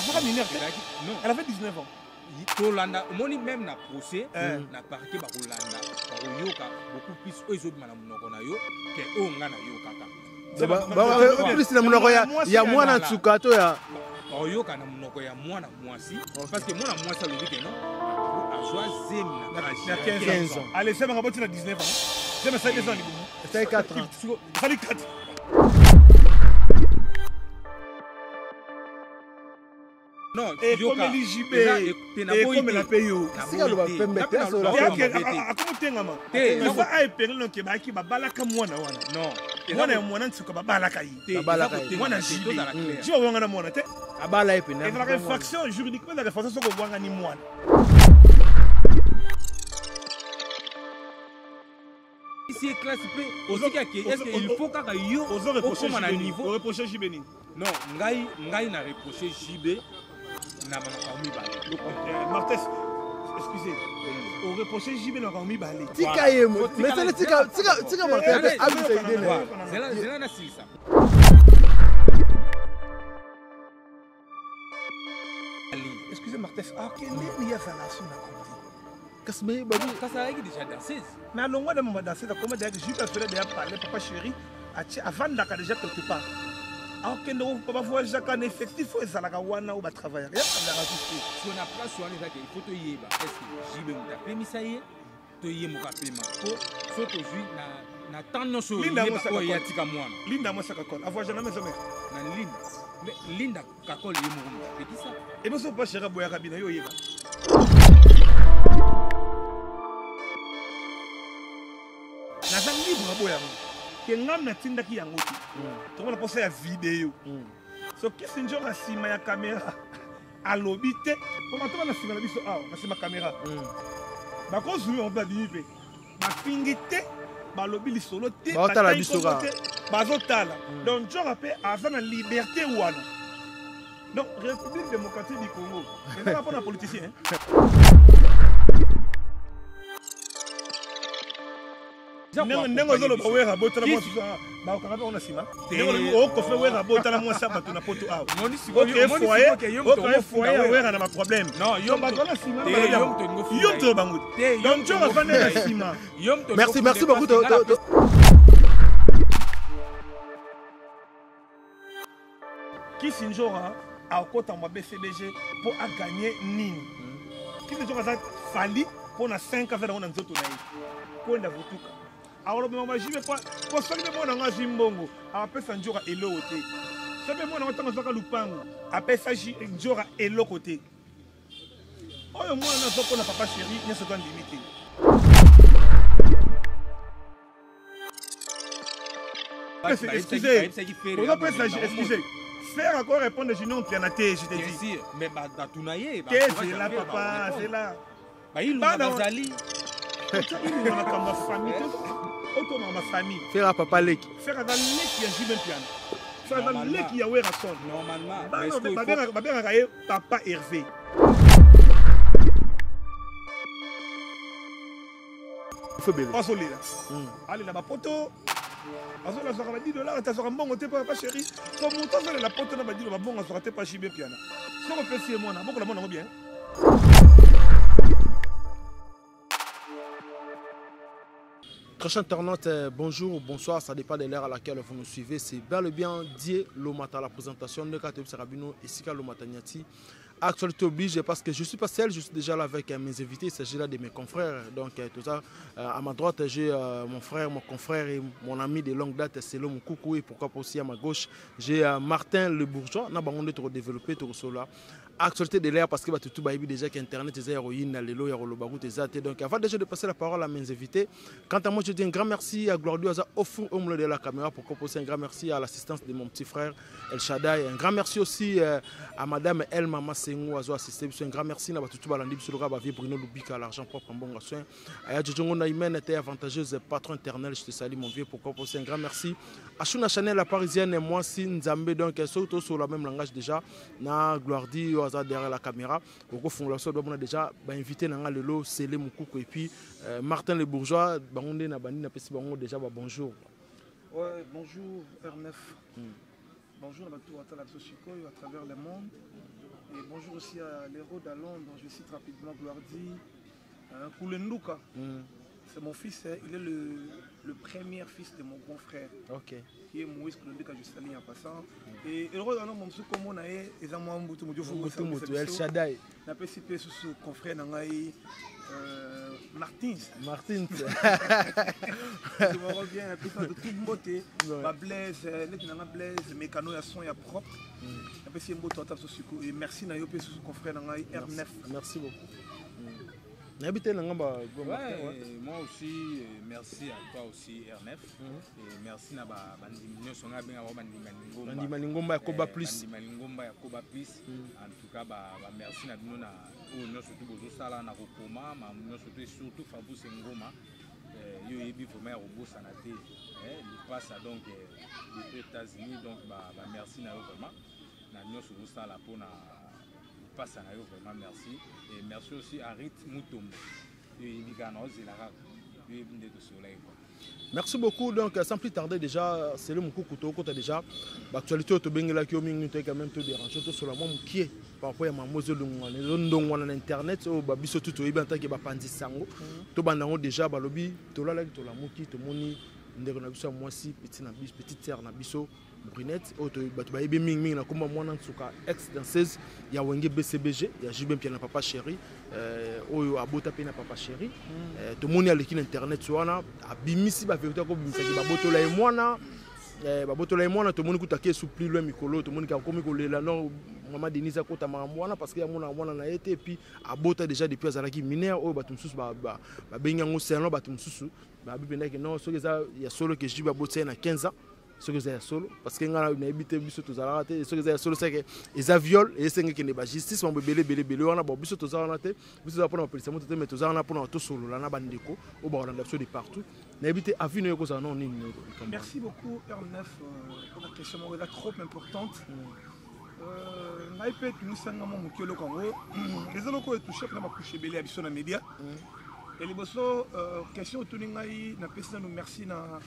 Azaka mineur te. Non. Elle avait 19 ans. Tolanda omoni même na procès eh. Na parquet bakolanda bakoyoka beaucoup plus oyo ezobima na monoko na yo ke oyo nga nayokaka. Plus na monoko ya mwana nsuka to ya bakoyoka na monoko ya mwana mwasi, parce que mwana mwasi alobi ke non, azwa zemi na 15 ans. Allez, c'est ma na 19 ans. Zemi asali 2 ans libumu. Esali 4 ans. Esali 4. Non, ekomeli JB, ekomela mpe yo. Sika loba pembe te, akomotengama eza aepengeli noke bayaki babalaka mwana wana. Non, mwana ya mwana nsuka babalaka ye, mwana JB. JB abwangana mwana te. Abala ye pena. Ezalaka infraction juridiquement, ezalaka infraction soki obwangani mwana. Isi classe mpe osiki ake, est ce que il faut kaka yo okoma na niveau? Oreproche JB nini? Non, ngai na reproche JB na makambo mibale. Martes, excusez, oreproche JB na makambo mibale. Tika ye, mesele, tika tika tika Martin abisa idée na zela zela na silisa. Excusez Martes, akende ni azala su na compte. Kasi me babi kasi azalaki déjà danseuse. Mais alongwa na mama danseuse, akoma déjà jupe, afele déjà parler papa chéri, atie avandaka déjà quelque part. Akende bavoyageaka na effectif oyo ezalaka wana oyo batravaillaka, ya travaillaka juste. So na place wana ezaki, il faut toyeba est ce que JB moto apemisa ye to ye moko apema, po so tozwi na temps nyonso oyo atika mwana. Linda Mwasa Kakol avoyage na maison mère. Na Linda, mais Linda Kakol ye moko moto apekisa. Eboso papa chéri aboyaka bino, yo oyeba. Naza libre aboya yango ke ngam natindaki yango te. Tokomona mposa ya video soki Sinjora nsima ya kamera alobi te, po bato bana nsima na biso awa na nsima kamera bakozwi yango mpe babimi mpe bafingi te, balobi lisolo te, baotala biso te, bazotala. Donc Njora mpe aza na liberté wana. Donc République démocratique du Congo ezaka mpo na politicien. Ndenge ozoloba Wera botala mwasi, bakokanga mpe na nsima. Ndenge okofe Wera botala mwasi ya bato na poto awa, oke foyer ya Wera na baproblème, bato wana nsima yo moto bango te. Donc Njora afandi na nsima. Merci, merci beaucoup. Kisi Njora akota mwa BCBG mpo aganye nini? Kisi Njora aza fali mpo na 5 aza nango na nzoto na ye kwenda vutuka akolobema bajibe po soki mpe mwana yango azwi mbongo apesa Njora eloko te. Soki mpe mwana yango ntango azwaka lupango apesa Njora eloko te. Oyo mwana azwa mpona papa chéri nyonso to andimi te. Excusez, ozopesa, excusez, faire encore répondre Junior Mpiana te, je te dis. Mais bato na ye te, zela papa, zela. Bayilunga bazali. Ilunga makambo ya famille, otomaka ma famille. Fera papa leki. Fera aza leki ya JB Mpiana, Fera aza leki ya Werason. Normalement babengaka ye papa Hervé. Azolela, alela bapoto, azolela, azwaka ba 10 dollar, azwaka mbongo te. Papa chéri, so moto azolela poto na badilo babongo, azwaka te. Pa JB Piana, soki opesi ye mwana, bokola mwana yango bien. Très chers internautes, bonjour ou bonsoir, ça dépend de l'heure à laquelle vous nous suivez. C'est bel et bien Dieu Lomata, la présentation de Kateb Sarabino et Sika Lomata Nyati. Actualité oblige parce que je suis pas seul, je suis déjà là avec mes invités, il s'agit là de mes confrères. Donc tout ça, à ma droite, j'ai mon frère, mon confrère et mon ami de longue date, c'est l'homme Koukou, et pourquoi pas aussi à ma gauche, j'ai Martin Le Bourgeois. N'a pas de développer tout cela. Actualité de l'air parce que tout baïbi déjà qu'internet est héroïne lelo ya roloba route ezate. Donc avant déjà de passer la parole à mes invités, quant à moi je dis un grand merci à Gloire Dieu au fond au milieu de la caméra, pour proposer un grand merci à l'assistance de mon petit frère El Shaddai, un grand merci aussi à madame El Mama Sengo azo assisté, un grand merci na batutu balandi biso ba vie Bruno Lubika l'argent propre en bon soin aya Djongo na Imen était avantageuse patron éternel, je te salue mon vieux, pour proposer un grand merci à Shuna Chanel la parisienne et moi si Nzambe. Donc surtout sur le même langage déjà na Gloire Dieu aza derrière la caméra oko fongola so doit déjà ba invité na nga lelo Sele Mukoko et puis Martin Le Bourgeois bango nde na bandi na pesi bango déjà ba bonjour. Ouais, bonjour R9. Bonjour à tout à la à travers le monde. Et Bonjour aussi à l'héros à Londres, je cite rapidement Gloirdi. Koulenduka, c'est mon fils, hein, il est le premier fils de mon grand frère. Qui est Moïse Koulenduka, je salue en passant. Et héros à Londres, mon comme on a eza mwa mbutu moto fo Mbutu moto, El Shaddai. Napesi mpe susu confrère na ngai Martins. Martins. Moko bien, napesi bato tout mbote. Ba Blaise, neti nanga Blaise, mécano ya son ya propre. Napesi ye mbote ata biso siko. Et merci na yo mpe susu confrère na ngai R9. Merci beaucoup. Nayebi te nanga ba Ouais, moi aussi, merci à toi aussi R9. Et merci na ba bandimi nyonso nga benga ba bandima lingomba. Bandima lingomba ya Koba Plus. Bandima lingomba ya Koba Plus. En tout cas ba merci na bino na oyo nyonso tu bozosala na kokoma, ma nyonso tu et surtout Fabrice Ngoma. Yo yebi vraiment ya kobosana te. Lipasa donc depuis États-Unis donc ba merci na yo vraiment. Na nyonso bozosala mpona lipasa na yo vraiment merci. Et merci aussi à Rit Mutombo. Yo yebi kaka na ozela kaka. Yo yebi nde tosolaki quoi. Merci beaucoup. Donc, sans plus tarder, déjà, c'est le Moukou Kouto, t'as déjà l'actualité au Tobengela qui est quand même te déranger. Tout sur la moi qui est par rapport à ma mozo lungwana, ndongwana na internet, oh, ba biso tout oyebi en tant que ba pandi sango. To bandango déjà ba lobi, to la to la muki, to moni ndeko na biso mwasi, petit na biso, petite sœur na biso Brunette, oh, to bato ba yebi mingi mingi na komba mwana nsuka ex danseuse ya Wenge BCBG, ya JB Mpiana papa chéri, oyo abota pe na papa chéri. To moni aleki na internet wana, abimisi ba vérité ko bimisa ki babotola ye mwana. Babotola ye mwana, to moni kuta ke sous plus loin mikolo, to moni ka komi kolela non maman Denise akota makambo wana parce que ya mona mwana na ye te, et puis abota déjà depuis azalaki mineur, oyo bato mosusu ba bengi yango selon bato mosusu, ba bi pendaki non, soki eza ya solo ke JB abota ye na 15 ans. Soki eza ya solo parce que nga nayebi te biso tozalaka te, soki eza ya solo c'est que eza viol et esenge kende ba justice mambo ebele ebele ebele wana. Bon, biso toza wana te, biso toza mpona bapelisa moto te, mais toza wana mpona tosolola na bandeko oyo bakolanda biso de partout. Nayebi te avis na yo ekozala nano nini na likambo wana? Merci beaucoup R9 pour la question moko eza trop importante. Ngai mpe etungisanga mwa moke eloko yango. Eza eloko oyo etouche mpena bakushe ebele ya biso na média. Ya liboso, question otuni ngai, napesi nanu merci na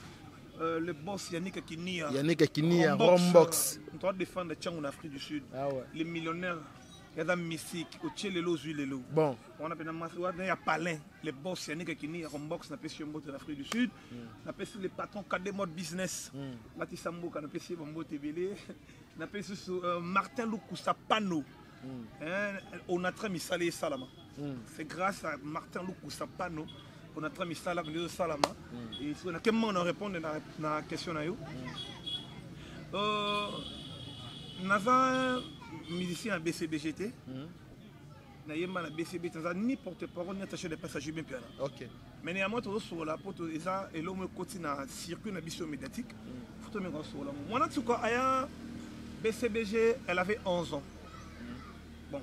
le boss Yannick Kinia. Yannick Kinia, Rombox, Rombox. On doit défendre Tchango en Afrique du Sud. Ah ouais. Les millionnaires, il y a mystique, au Tchelelo, Zulelo. Bon. On appelle il y a Palin, le boss Yannick Kinia, Rombox, n'a pas su de l'Afrique du Sud. N'a pas su le patron KD Mode Business. Latissa Mboka, n'a pas su Bombo Tebele. N'a pas su Martin Lukusa Pano. Hein, on a très mis salé Salama. C'est grâce à Martin Lukusa Pano. On a très mis Salama, nous Salama. Et si on a quel moment on répond à la question na yo. Naza musicien à BCBGT. Na yemba na BCBGT, naza ni porte-parole ni attaché de presse à JB Mpiana. Mais néanmoins tozo sola po to eza eloko ekoti na circuit na biso médiatique. Faut to menga sola. Mwana nsuka aya BCBG, elle avait 11 ans. Bon.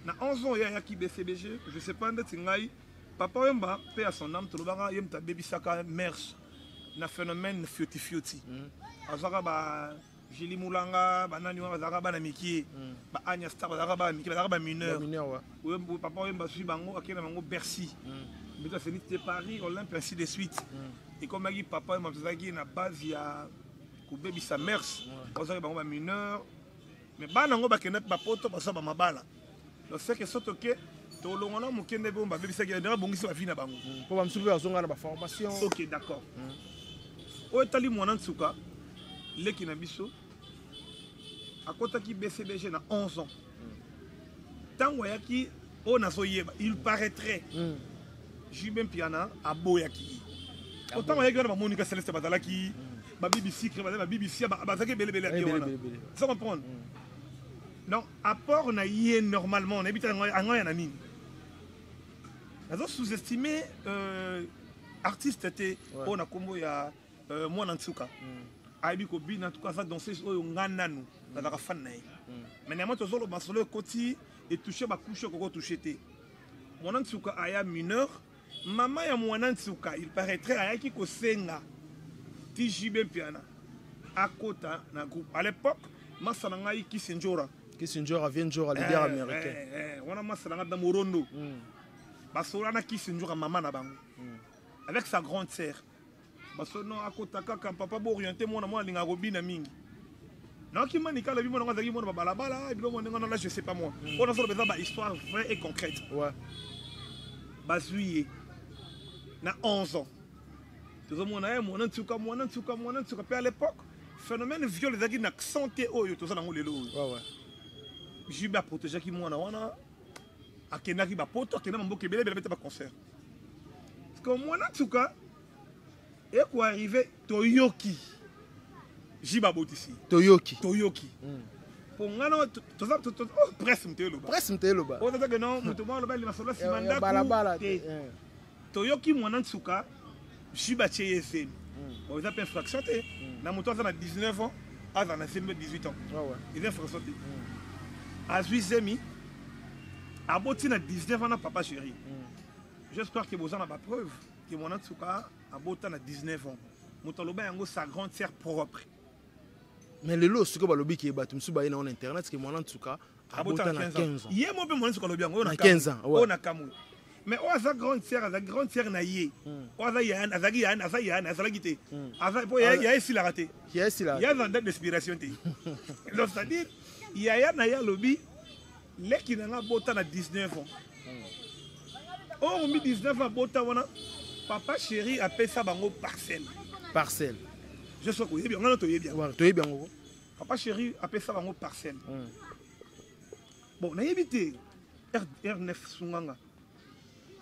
Na 11 ans ya yaki BCBG, je sais pas ndeti ngai Papa Wemba, paix à son âme, tolobaka ye mutu abebisaka mers na phénomène fioti fioti. Azwaka ba Julie Moulanga, ba nani wana bazalaka bana mikie, ba Anya Star bazalaka bana mikie, bazalaka ba mineur. Ba mineur, ouais. Oyo, Papa Wemba azwi bango, akei na bango Bercy. Mbeto aseni te Paris, Olympe, ainsi de suite. Ekomaki Papa Wemba azalaki na base ya kobebisa mers. Bazalaki bango ba mineur. Mais bana yango bakenda ba poto, bazwa ba mabala. Donc c'est que soto ke tolongona mokende bo babebisaki ndenge babongisi ba vie na bango. Po ba mosusu mpe bazonga na ba formation. Ok, d'accord. Oyo etali mwana nsuka leki na biso akotaki BCBG na 11 ans. Ntango ayaki oyo nazoyeba, il paraîtrait JB Mpiana aboyaki ye. Po ntango ayaki wana bamonika Celeste bazalaki ba BBC, bazalaki ba BBC, bazalaki ebele ebele ya bien wana. Ozo comprendre? Donc apport na ye normalement, nayebi te yango ya na nini. Nazo sous-estimer artiste te oyo na kombo ya mwana nsuka. Ayebi kobina, en tout cas aza danseuse oyo nga nanu nazalaka fan na ye. Mais néanmoins tozoloba masolo ekoti etouche ba couche okoko touche te. Mwana nsuka aya mineur, mama ya mwana nsuka il paraîtrait ayaki kosenga ti JB Mpiana akota na groupe. À l'époque masa na ngai Kisi Njora. Kisi Njora, vient Njora, leader américain. Wana masa na ngai na Morondo. Basola na Kisi Njora mama na bango. Avec sa grande sœur. Basono akota kaka papa bo orienté mwana mwana alinga kobina mingi. Nayoki Manika alobi mwana yango azalaki mwana babalabala, biloko ndenge wana, là je sais pas moi. Oyo nazoloba eza ba histoire vraie et concrète. Bazwi ye na 11 ans. Tozomona ye mwana nsuka, mwana nsuka, mwana nsuka. Mpe à l'époque, phénomène viol ezalaki na accent te oyo toza nango lelo oyo. JB aprotégeaki mwana wana, akendaki bapoto, akenda mamboka ebele ebele, abeta baconcert. Parce que mwana nsuka ekoarrive, toyoki JB abotisi. Toyoki. Toyoki. Po nga na toza oh, presse moto eloba. Presse moto eloba. Oyo tozake non, moto moko aloba masolo nsima ndako balabala te. Toyoki mwana nsuka, JB atie ye zemi. Bon, eza mpe infraction te na moto aza na 19 ans aza na zemi 18 ans. Eza infraction te. Azwi zemi, aboti na 19 ans na papa chéri. J'espère que boza na bapreuve ke mwana nsuka abota na 19 ans. Moto aloba yango, sa grande sœur propre. Mais lelo sikoyo balobi ke bato mosusu baye na wana internet ke mwana nsuka abota na 15 ans. Ye mo mpe mwana nsuka alobi yango oyo. Na 15 ans, ouais. Oyo na kamwe. Mais oyo aza grande sœur, aza grande sœur na ye, oyo aza yaya, azalaki yaya, aza yaya, azalaki te, aza po yaya esilaka te. Ya esila. Ye aza na date d'expiration te. Donc c'est à dire yaya na ye alobi leki na nga abota na 19 ans. Oyo mi 19 ans abota wana, papa chéri apesa bango parcelle. Parcelle. Je sois koyebi yango wana, toyebi yango. Voilà, toyebi yango. Papa chéri apesa bango parcelle. Bon, nayebi te, R9 sunganga,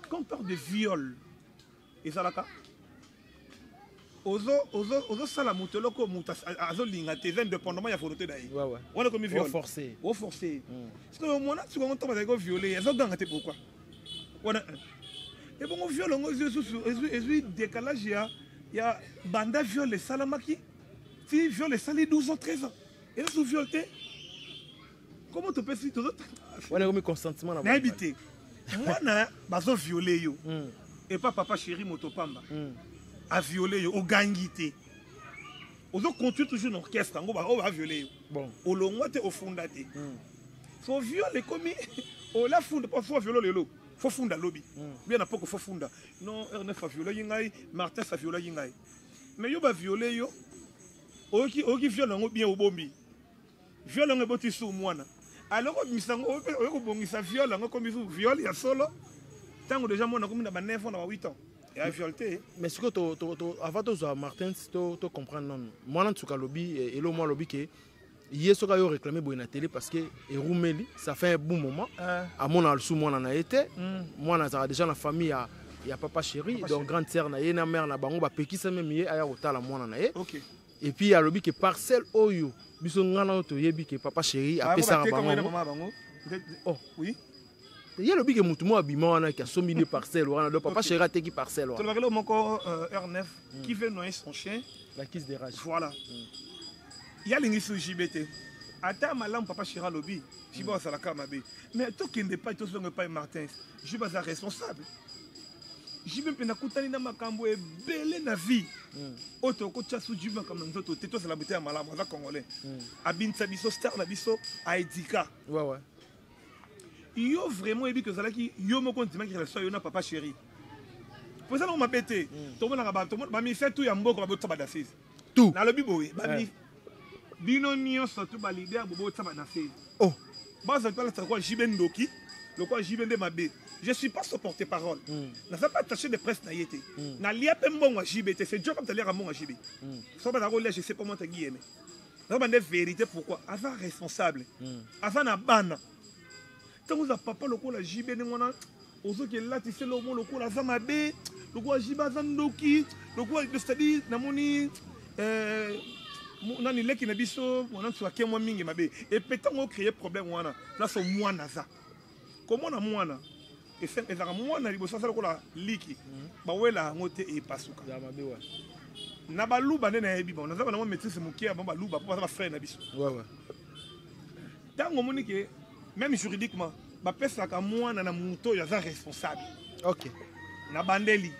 quand on parle de viol, ezalaka ozosala moto eloko moto azolinga te, eza indépendamment ya volonté na ye. Wana ekomi viol. Oforcé. Oforcé. Sikoyo mwana sikoyo yango ntango bazali koviole, azoganga te. Pourquoi wana un ebongo viol yango ezwi lisusu, ezwi décalage ya banda viol esalamaki ti viol esali 12 ans, 13 ans, eza su viol te. Comment topesi tozo Wana ekomi consentement na Nayebi te. Mwana bazoviole yo epa papa chéri, moto pamba aviole yo, ogangi te, ozocontinue toujours na orchestre yango oyo baviole yo. Olongwa te, ofunda te. So viol ekomi ola funda mpo fo viole lelo, fo funda lobi, bien na poko fo funda. Non, R9 aviolaki ngai, Martin aviolaki ngai. Mais yo baviole yo, oyoki viol yango bien, obombi viol yango, eboti su mwana. Alors obimisa yango, oyo kobongisa viol yango ekomi su viol ya solo ntango déjà mwana akomi na ba 9 ans, na ba 8 ans, ya viol te. Mais sikoyo avant tozwa Martins, to comprendre nanu mwana nsuka alobi elo mwa alobi ke ye soki ayo réclamer boye na télé parce que erumeli, ça fait un bon moment amona lisusu mwana na ye te. Mwana azalaka déjà na famille ya papa chéri. Papa Donc chéri. Grande sœur na ye na mère na bango bapekisa même ye aya kotala mwana na ye. Et puis alobi ke parcelle oyo biso ngana oyo toyebi ke papa chéri apesaka bango yango. Bango. Oh. Oui. Ye alobi ke motu moko abima wana ke asombi nde parcelle wana, donc papa chéri ateki parcelle wana. Tolobaki moko R9, qui veut noyer son chien l'accuse de rage. Voilà. Ye alingi su JB te. Ata malamu papa chéri alobi JB azalaka mabe, mais tokende epai, tozonga epai Martins. JB aza responsable. JB mpe nakutani na makambo ebele na vie oyo tokotia su JB makambo na nzoto te. Tozala bote ya malamu, aza congolais, abinisa biso, star na biso, aedika. Yo vraiment oyebi ke ozalaki yo moko ondimaki relation yo na papa chéri, po eza nango mabe te. Tomonaka bamusicien tu ya mboka babotisa badanseuse. Tout. Nalobi boye, bino nyonso tu baleader bobotisa badanseuse. Oh. Bazali balata lokola JB ndoki, lokola JB nde mabe. Je suis pas son porte parole, naza pas attaché de presse na ye te, nalia mpe mbongo ya JB te. C'est dio comme taliaka mbongo ya JB. So bazala kolia, je sais pas moi, guillemets, naza bande vérité. Pourquoi? Aza responsable, aza na bana. Ntango oza papa lokola JB ndenge wana, ozoki elatisi eloko lokola aza mabe, lokola JB aza ndoki, lokola, c'est-à-dire namoni nani leki na biso mwana nsu ake mwa mingi mabe epe. Ntango ocréer problème wana, place mwana aza komona mwana, ezalaka mwana liboso aza lokola liki, bawela yango te, epasuka. Ya mabe wa. Na baluba nde nayebi bango, naza banango maîtrise moke ya bango baluba, mpo baza bafrère na biso. Ntango omoni ke même juridiquement bapesaka mwana na moto oyo aza responsable. Na bandeli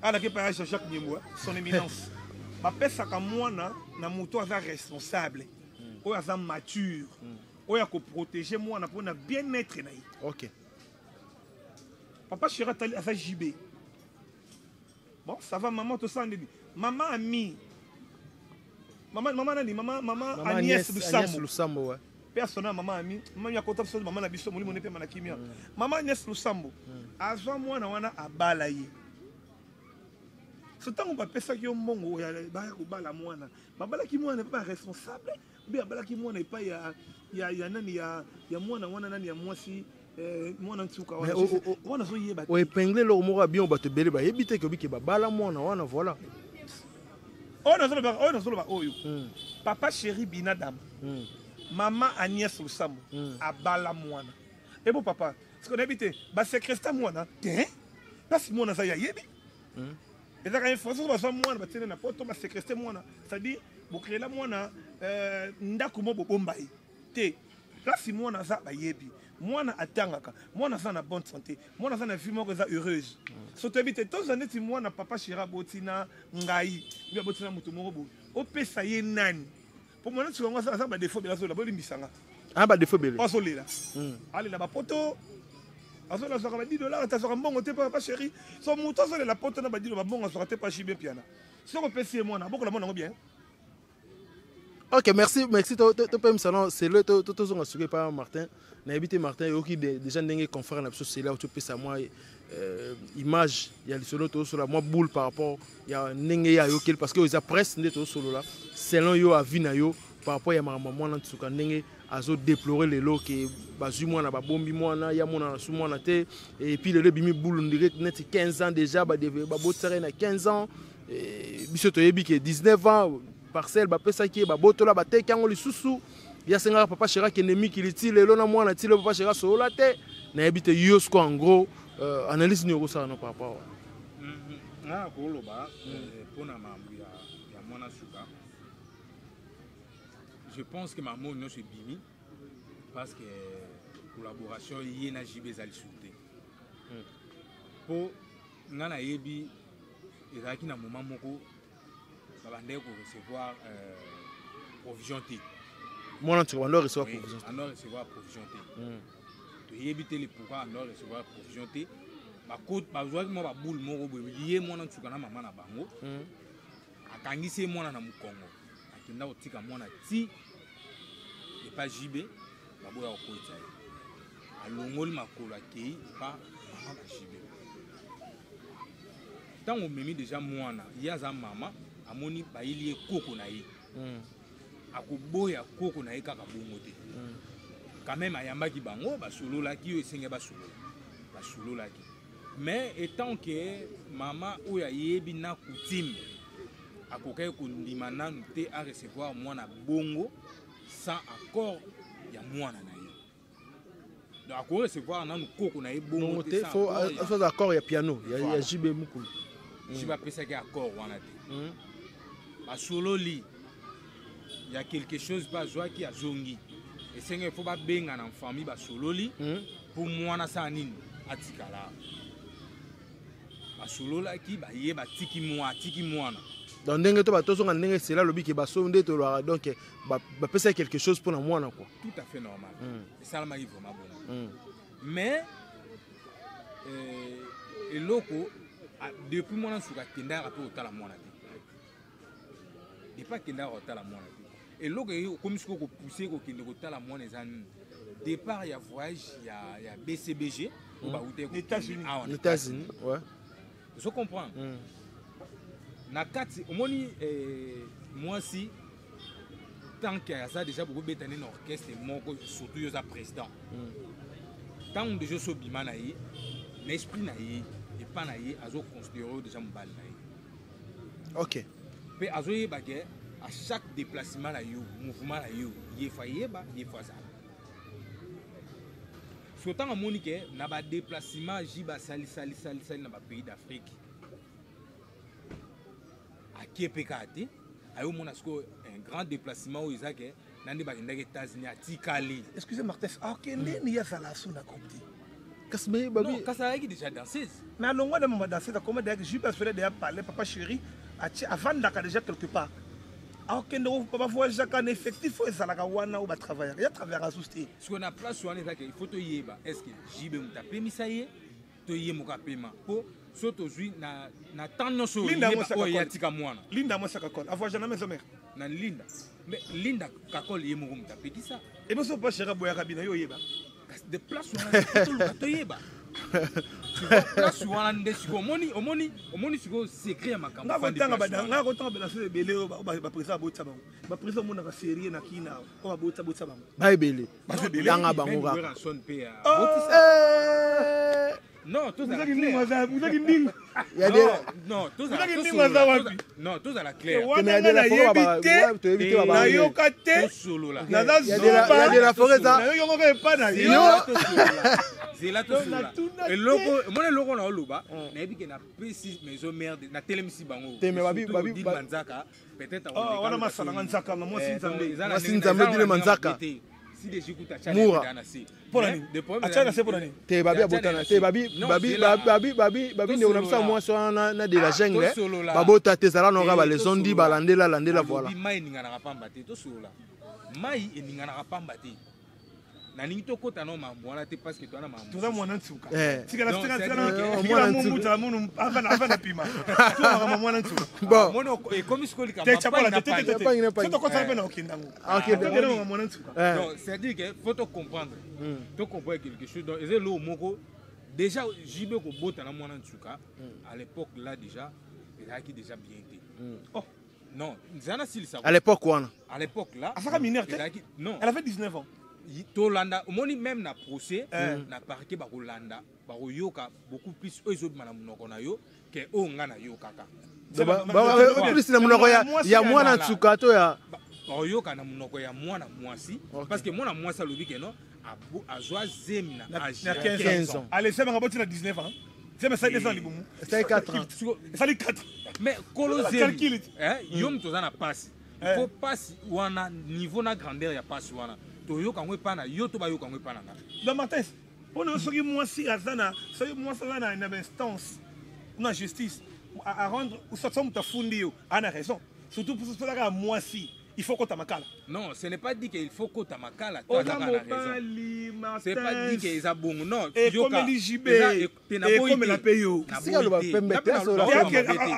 alaki epai ya Jean-Jacques Nyembo, son éminence, bapesaka mwana na moto aza responsable, oyo aza mature, oyo akoprotege mwana mpona bien-être na ye. Papa chéri atali aza JB. Bon, ça va, maman, tosala ndeni mama ami. Mama, mama nani, mama, mama, Mama Agnès Agnès Lusambo. Lusambo, ouais. Personnel, mama ami, mama yakota biso, mama na biso, molimo ne pema na kimia. Mama Agnès Lusambo azwa mwana wana, abala ye. So ntango bapesaki yo mbongo ya baya kobala mwana, babalaki mwana epai baresponsable mpe abalaki mwana epai ya nani, ya mwana wana nani, ya mwasi, mwana nsuka wana. Mais Wana azoyeba te. Oépingle eloko moko ya bien, bato ebele bayebi te ke obike babala mwana wana, voilà. Oyo nazoloba, oyo nazoloba oyo, papa chéri Binadam, mama Agnès Lusambo abala mwana ebo papa siko nayebi te, baséquestrer mwana te, mpasi mwana aza yayebi. Ezaka infraction. Bazwa mwana, batiene na poto, baséquestrer mwana, c'est-à-dire bocréela mwana ndako mo bobomba ye te. Place mwana aza, bayebi mwana atangaka, mwana aza na bonne santé, mwana aza na vie moko eza heureuse. So toyebi te, tozwa neti mwana papa chéri aboti na ngai, mbi aboti na moto moko boye, opesa ye nani? Mpo mwana nsuka yango aza badéfauts ebele, azolela, bolimbisanga. Ah, badéfauts ebele. Azolela, alela bapoto, azolela, azwaka ba 10 $, ate azwaka mbongo te. Papa chéri, so moto azolela poto na badilo babongo azwaka te, pa JB Mpiana, soki opesi ye mwana, abokola mwana yango bien. Ok, merci, merci. Topemisa no sele, tozonga sikoyo epa Martin. Nayebi te, Martin, oyoki déjà ndenge confrère na biso sele auti opesa mwa image ya lisolo. Tozosola mwa boule par rapport ya ndenge ye ayokeli, parce que oyo eza presse nde tozosolola. Selon yo, avis na yo par rapport ya makambo ya mwana nsuka, ndenge azodéplorer lelo ke bazwi mwana, babombi mwana, ya mwana su mwana te, et puis lelo ebimi boule ndire neti 15 ans déjà, babotisaka ye na 15 ans. Biso toyebi ke 19 ans, parcelle bapesaki ye, babotola, bateki yango lisusu. Ye asengaka papa chéri akende mikili ti lelo na mwana, ti lelo papa chéri asolola te. Nayebi te, yo siko en gros, analyse nini okosala no par rapport wana? Nga koloba mpona makambo ya mwana suka, je pense que makambo oyo nyonso ebimi parce que collaboration ye na JB eza lisusu te. Mpo nga nayebi ezalaki na moment moko babandaki korecevoir provision te. Mwana nsuka bando recevoir Oui, provision te. Ando recevoir provision te. Toyebi te le pourquoi ando recevoir provision te. Bazwaki mwa baboule moko boye, ye mwana nsuka na mama na bango. Akangisi ye mwana na mokongo, akenda kotika mwana ti epa JB, baboya kokwetisa ye, alongoli makolo, akei epa mama ba JB. Ntango omemi déjà mwana, ye aza mama, amoni bayeli ye koko na ye, akoboya koko na ye kaka bongo te. Quand même ayambaki bango, basololaki oyo esenge basolola, basololaki. Mais étant que mama oyo ayebi na coutume, akokaki kondima nanu te arecevoir mwana bongo sans accord ya mwana na ye. Donc akorecevoir nanu koko na ye bongo bongo te te sans faut accord ya- faut accord ya piano ya Voilà. JB mukulu. JB apesaki accord wana te. Basololi ya quelque chose mpe azwaki, azongi, esengeli fo babenga na famille, basololi mpo mwana asala nini, atikala. Basololaki, baye, batiki mwa, atiki mwana. Donc ndenge to batozonga, ndenge sela alobi ke baso nde tolobaka, donc bapesaki quelque chose mpona mwana quoi. Tout à fait normal. Esalamaki vraiment bongo. Mais eloko depuis mwana nsuka akendaka mpe kotala mwana te, depuis akendaka kotala mwana te, eloko okomi sikoyo kopousser kokende kotala mwana eza nini? Départ ya voyage ya BCBG oyo bautaki États-Unis. awa na États-Unis, ouais. Ozo comprendre? Na kati omoni mwasi, tant que aza déjà bokobeta nde na orchestre moko, surtout yo oza président, ntango déjà oso obima na ye, na esprit na ye, epa na ye azoconsidérer oyo déjà mobali na ye. Mpe azoyeba ke à chaque déplacement na yo, mouvement na yo, ye fo ayeba, ye fo azala. So ntango amoni ke na badéplacement ji basalisalisalisali na bapays d'Afrique, akie mpe kaka te, ayomona sikoyo un grand déplacement oyo eza ke na nde bakendaki États-Unis, atikali. Excusez, Martin, akende ni ye azala asu na groupe te. Kasi me Non, babi kasi azalaki déjà danseuse. Mais alongwa na mama danseuse, akoma deyaki JB asole deya palais papa chéri, atie avandaka déjà quelque part, akokende bavoyageaka na effectif oyo ezalaka wana, oyo batravaillaka, ya travaillaka susu te. Sikoyo na place wana ezalaki, il faut toyeba est ce que JB moto apemisa ye to ye moko apema, mpo so tozwi na temps nyonso oyo Linda yeba Mosaka oyo ye Kole. atika mwana. Linda Mosaka Kol avoyage na maison mère. Na Linda, mais Linda Kakol ye moko moto apekisa. Eboso pa shera boyaka bina yo oyeba. Kasi de place wana toluka toyeba. Tu vois, place wana nde sikoyo omoni, omoni, omoni sikoyo secret ya makambo. Nga kotanga ba nga kotanga ba naso ebele oyo ba président abotisa bango. Ba président omonaka serie na kina oyo babotisa botisa bango. Ba ebele. Tanga bango kaka. Werrason mpe abotisa. Non, tozala Muzaki clair. ndingo aza, muzaki ndingo. Ya de Non, tozala Muzaki ndingo aza wapi? Non, tozala clair. Wana nga nayebi te, toyebi te ba nayoka te, Tosolola. naza Ya de la- zoba. ya de la forêt eza Nayoki yango kaka epa na yo. Zela tosolola. Zela tosolola. Natuna te. Eloko, omoni eloko na oloba, nayebi ke napesi maison mère, natelemisi bango. Te, mais babi- Surtout babi- Odile Manzaka, peut-être Oh, wana masala nga nzaka, nga mwasi nzambe. Mwasi nzambe, Odile Manzaka. Moura. Mpo na nini? Atia na se mpo na nini? Te, babi abotana te, babi babi babi babi babi ndeko na biso ya mwasi wana na de la jungle Tosolola. babota te, ezala noka Eh, balezondi tosolola. balandela landela, voilà. Mai eninganaka pamba te, tosolola. Mai eninganaka pamba te. Nalingi tokɔta na mambo wana te parce que toza na mambo. Toza mwana nsuka. Eh. Tikala Donc, tikala c'est tikala dire que- tikala Mwana mungu nsuka. tala munu ava na pima. Toza makambo mwana nsuka. Bon. Omoni ekomi sikoyo likambo Te ya chapola pai te na te te pai. te. Pangi na pangi. Soki tokosala mpe na okenda ngo. Ah, ok. Tokende makambo mwana nsuka. Eh. Donc, c'est à dire que faut te comprendre, to comprendre quelque chose. Donc eza eloko moko déjà JB kobota na mwana nsuka à l'époque là, déjà ezalaki déjà bien te. Oh. Non, nzela nasilisa. À l'époque wana. À l'époque là, Azalaka mineur te? Ezalaki non. Elle avait 19 ans. Tolanda, omoni, même na procès, Eh. na parquet, bakolanda, bakoyoka beaucoup plus oyo ezobima na monoko na yo ke oyo nga nayokaka. Plus na monoko ya mwana nsuka to ya Bakoyoka na monoko ya mwana mwasi, Ok. parce que mwana mwasi alobi ke non, azwa zemi na âge Na ya 15 15 ans. ans. Allez, c'est boti na 19 ans. Zemi esali 2 ans libumu. Esali 4 ans. Esali 4. Mais kolo Calcule. zemi, eh, yo moto oza na pasi, Eh. faut pasi wana, niveau na grandeur ya pasi wana, toyoka yango epa na yo to bayoka yango epa na nga. Donc Martin, mpona soki mwasi aza na, soki mwasi aza na bainstance na justice à rendre, soit so moto afundi yo, aza na raison, surtout soki kaka mwasi, il faut kota makala. Non, ce n'est pas dit qu'il faut kota makala to Oza azaka na raison. mobali. C'est pas dit que Martin, eza bongo, non. ekomeli JB, ekomela mpe yo. Sika aloba pembe te, asola Te,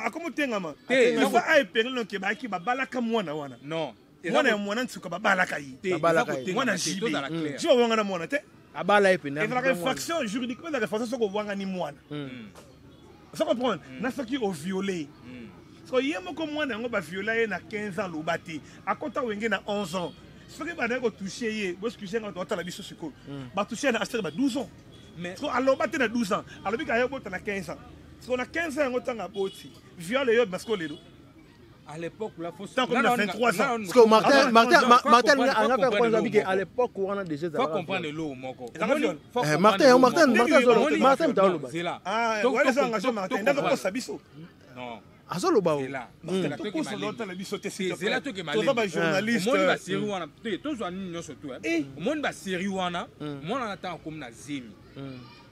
akomi otengama. Te, il faut aepengeli noke bayaki babalaka mwana wana. Non. Mwana ya mwana nsuka babalaka ye. Babalaka ye. Mwana JB, JB awangana mwana te. Abala ye pene. Ezalaka infraction juridiquement, ezalaka infraction soki owangani mwana. Ozo comprendre? Na soki oviole, so ye moko mwana yango baviola ye na 15 ans, aloba te. Akota Wenge na 11 ans. Soki bandaki kotouche ye, boexcuse nga, bato batala biso sikoyo, batouche ye na asere ba 12 ans. Mais so aloba te na 12 ans, alobi ka ye obota na 15 ans. Siko na 15 ans yango, ntango aboti, viole yo, masiko lelo. À l'époque là, faut Tant qu'on a 23 ans. Parce que Martin, Martin, Non, faut Martin, comprendre- faut anga faire comprendre quoi, abi eloko que à l'époque wana déjà faut ezalaka comprendre eloko moko. Ezalaka viol. Faut Eh, comprendre Martin, eloko Martin, moko. Martin azoloba, Omoni- Martin moto Non, aloba. zela. Ah, wana eza engagement, Martin ndazokosa biso. Non. Azoloba o. Zela. Martin, Zela, toke tokosa malembe. otala biso te, s'il te Zela, plaît. toke Toza malembe. bajournaliste. Omoni basérie wana te, tozwa nini nyonso to. Eh. Omoni basérie wana, mwana wana ntango akomi na zemi,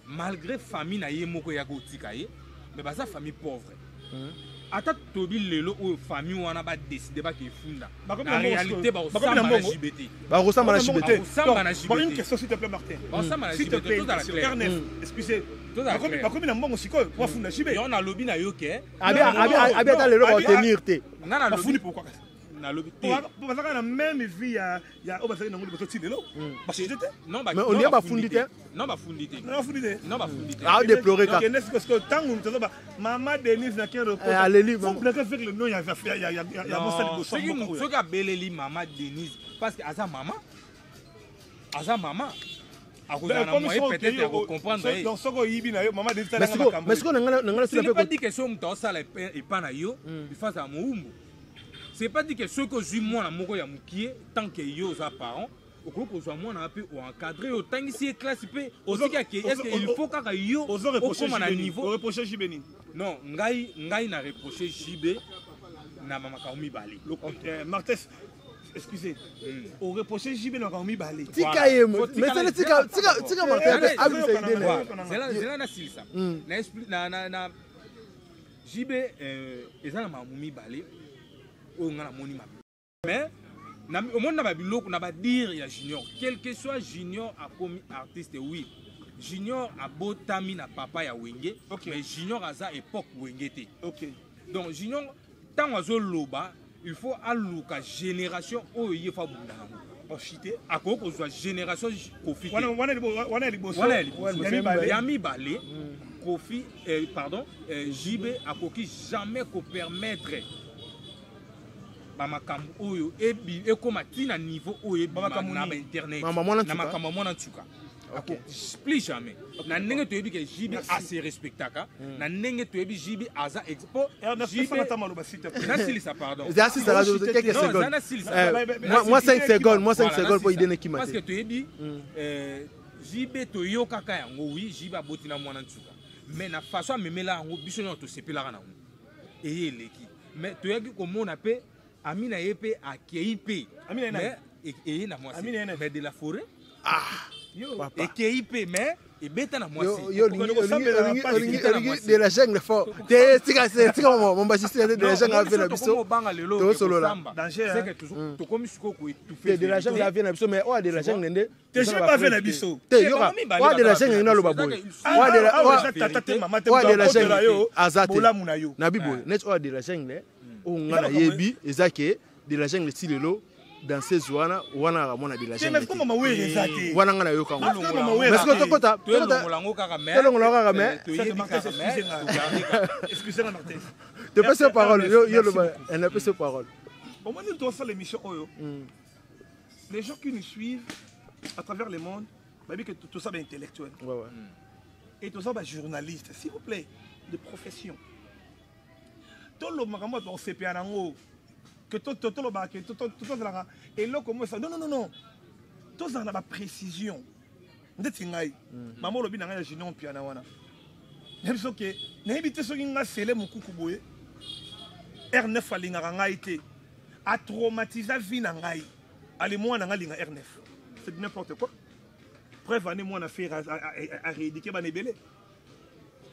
malgré famille na ye moko eyaka kotika ye, mais baza famille pauvre. Ata tobi lelo oyo famille wana badécider bakefunda, Bakomi na na mbongo réalité sikoyo. Bakomi na bakosamba na mbongo. JB te. Bakosamba na JB te. Bakosamba na Bon, une JB te. question, s'il te plaît, Martin. Bakosamba na S'il te JB te, plaît, tozala sur clair. R9, excusez. Tozala Bakomi clair. bakomi na mbongo sikoyo po afunda JB. Yo nalobi na yo ke Abi Non, abi non, abi ata lelo non, abi- batenir te. nga nalobi Bafundi pourquoi kasi? Nalobi te. Po bazalaka na même vie ya oyo bazalaki nango liboso ti lelo. Bachange te. Non, Mais on non, dirait bafundi te. Non, bafundi te. Non, bafundi te. Non, bafundi te. Ah, déplorer kaka. Kende sikoyo, sikoyo ntango moto azoba mama Denise na ken Eh, aleli, faut blaguer avec le nom ya mosali Non, liboso ya soki mboka oyo. soki abeleli mama Denise parce que aza mama, aza mama, akozala na Comme moyen soki peut-être okei, ya kocomprendre ye. donc soki oyibi na yo mama Denise, Mais talanga sikoyo, makambo mais sikoyo na ngana Ce sila n'est mpe pas dit que soki moto aosala epa na yo, il faut azala mowumbu. C'est pas dit que soki ozwi mwana moko ya mokie, tant que yo oza parent, okoki kozwa mwana mpe oencadre ye, otangisi ye classe mpe otiki ake. Est ce que il faut kaka yo Ozo reproche okóma na JB nini? niveau Oreproche JB nini? Non, ngai na reproche JB na bamakambo mibale. Martin, excusez, oreproche JB na makambo mibale. Tika ye. Faut Mais tika sele tika tika tika Martin mpe Eh, abimisa idée na ye. Voilà. Zela nasilisa. Na na JB, eza na makambo mibale oyo nga namoni mabe. Mais omoni na babiloko na badire ya Junior, quel que soit Junior akomi artiste, oui, Junior abotami na papa ya Wenge, mais Junior aza époque Wenge te. Donc Junior, ntango azoloba Il faut aluka génération oyo ye faut abunda nango. Oshite. Akoki kozwa génération Kofi te. Wana ya liboso. Wana ya liboso. Ya mibale. Ya mibale, Kofi, pardon, JB akoki jamais kopermettre bamakambo oyo ekóma ntina niveau oyo ebima Bamakambo na nini? bainternet. Mama mwana Na nsuka. makambo ya mwana nsuka. Plus jamais. Na ndenge toyebi ke JB ase respectaka, na ndenge toyebi JB aza po Ernest, JB pesanga ata maloba, s'il te plaît. Nasilisa, pardon. Eza asisaka quelques Non, secondes. eza nasilisa. Moi 5 secondes, moi 5 Voilà, secondes po nasilisa. idene kima Parce que te. toyebi JB, toyokaka yango, oui, JB aboti na mwana nsuka, mais na façon amemela yango, biso nyonso tosepelaka nango, eye eleki. Mais toyaki komona mpe ami na ye mpe akei mpe. Ami na ye nani? Mais eye na mwasi. Ami na ye nani? Mais de la forêt. Yo. Papa. Ekei mpe, mais ebeta na mwasi. Yo olingi Okosambela na pasi, olingi mwasi. de la jungle fort te. Tika tika mon bassiste de la jungle ave na biso. Obanga lelo Tosolola. Danger, hein. c'est que tokomi sikoyo koétouffe. Te, de la jungle ave na biso, mais oyo de la jungle nde Te, je pas ave na biso. Te, yoka, oyo de la jungle nde aloba boye. Oyo de la Awa eza tata te, mama te, oyo de la moto akotela jungle yo, aza te. bolamu na yo. Na biboye neti oyo de la jungle oyo nga nayebi eza ke de la jungle ti lelo danseuse wana wana aka mwana de la Te, jungle mais te. comme mama Were eza te. Wana nga nayoka Parce ngo. que mama Were Mais sikoyo te. tokota Tolongola yango kaka, mais Tolongola kaka, mais- toyebi Martin, kaka, mais excusez-moi. togarde kaka. Excusez-moi, Martin. Topesi yo parole, yo Merci loba beaucoup. napesi yo parole. Au moment où nous faisons l'émission oyo, les gens qui nous suivent à travers le monde, bah, que tout ça est intellectuel. Ouais. Et tout ça, bah, journaliste, s'il vous plaît, de profession. Tout le monde, on s'est payé en haut. Que tout tout le que tout tout tout ça et là comment ça, non non non non. Tout ça na ba précision. Ndeti ngai. Maman lobi na ngai ya Junior Piana wana. Nayebi soki nayebi te soki nga sele mokuku boye. R9 alingaka ngai te. Atraumatisa vie na ngai. Ale mwana nga alinga R9. C'est du n'importe quoi. Preuve ane mwana faire a rééduquer bana ebele.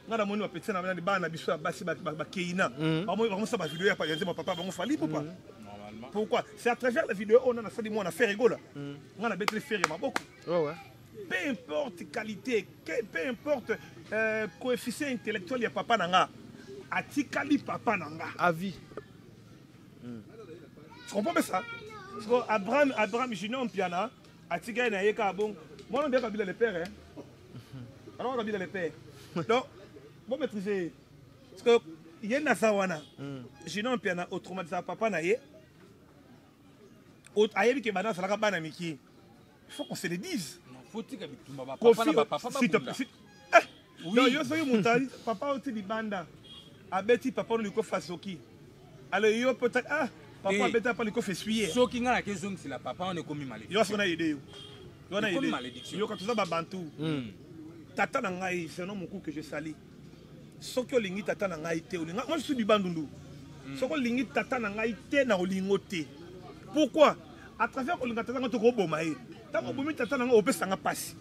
Nga namoni bapeti na bana na biso ya basi bakeina. Bango ba vidéo ya pa ya papa bango Fally Ipupa. Normalement. Pourquoi? C'est à travers la vidéo on a sali mwana Ferre Gola. Nga na beteli Ferre maboko. Ouais. Peu importe qualité, peu importe coefficient intellectuel ya papa na nga. Atikali papa na nga. À vie. Tu comprends bien ça? Parce que Abraham Junior Mpiana, atikali na ye kaka bon. Moi, on dirait Kabila le père, hein. Alors, Kabila le père. Donc, bon maîtriser. Parce que, il y a Nazawana. Junior Mpiana, autrement dit, papa na ye. Ayebi ke bana salaka bana miki. Il faut qu'on se le dise. Non, faut tika bitumba ba papa na ba papa s'il te babunda. plaît. Eh! Non, yo soki moto papa oti libanda abeti papa no likofi asoki. Alors yo peut-être, ah, papa Eh. abeti apa likofi essuyer. Soki nga nake zongisela papa wana, ekomi malédiction. Yo soki na yede yo. Yo na Ekomi yede. malédiction. Yo quand toza babantu. Tata na ngai, c'est un homme que je salue. Soki olingi tata na ngai te, olinga moi je suis du Bandundu. Soki olingi tata na ngai te na olingo te. Pourquoi? À travers olinga tata na ngai tokoboma ye. Ntango obomi tata na ngai opesanga pasi.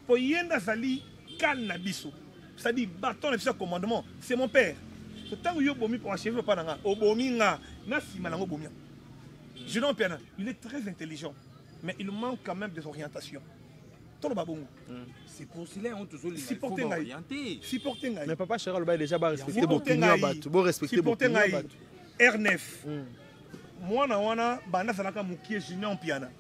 Po ye nde azali kale na biso. C'est-à-dire bâton na biso ya commandement, c'est mon père. So ntango yo obomi po achever papa na nga, obomi nga, na nsima nango obomi yango. Junior Mpiana, il est très intelligent, mais il manque quand même des orientations. Toloba bongo. C'est pour cela on tozolinga, il faut Supporter ngai. baorienter. Supporter ngai. Mais papa chéri aloba déjà barespecte Supporter bopinion ya ngai. bato, borespecte Supporter bopinion ya ngai. bato. R9. Mwana wana banda azalaka mokie, Junior Mpiana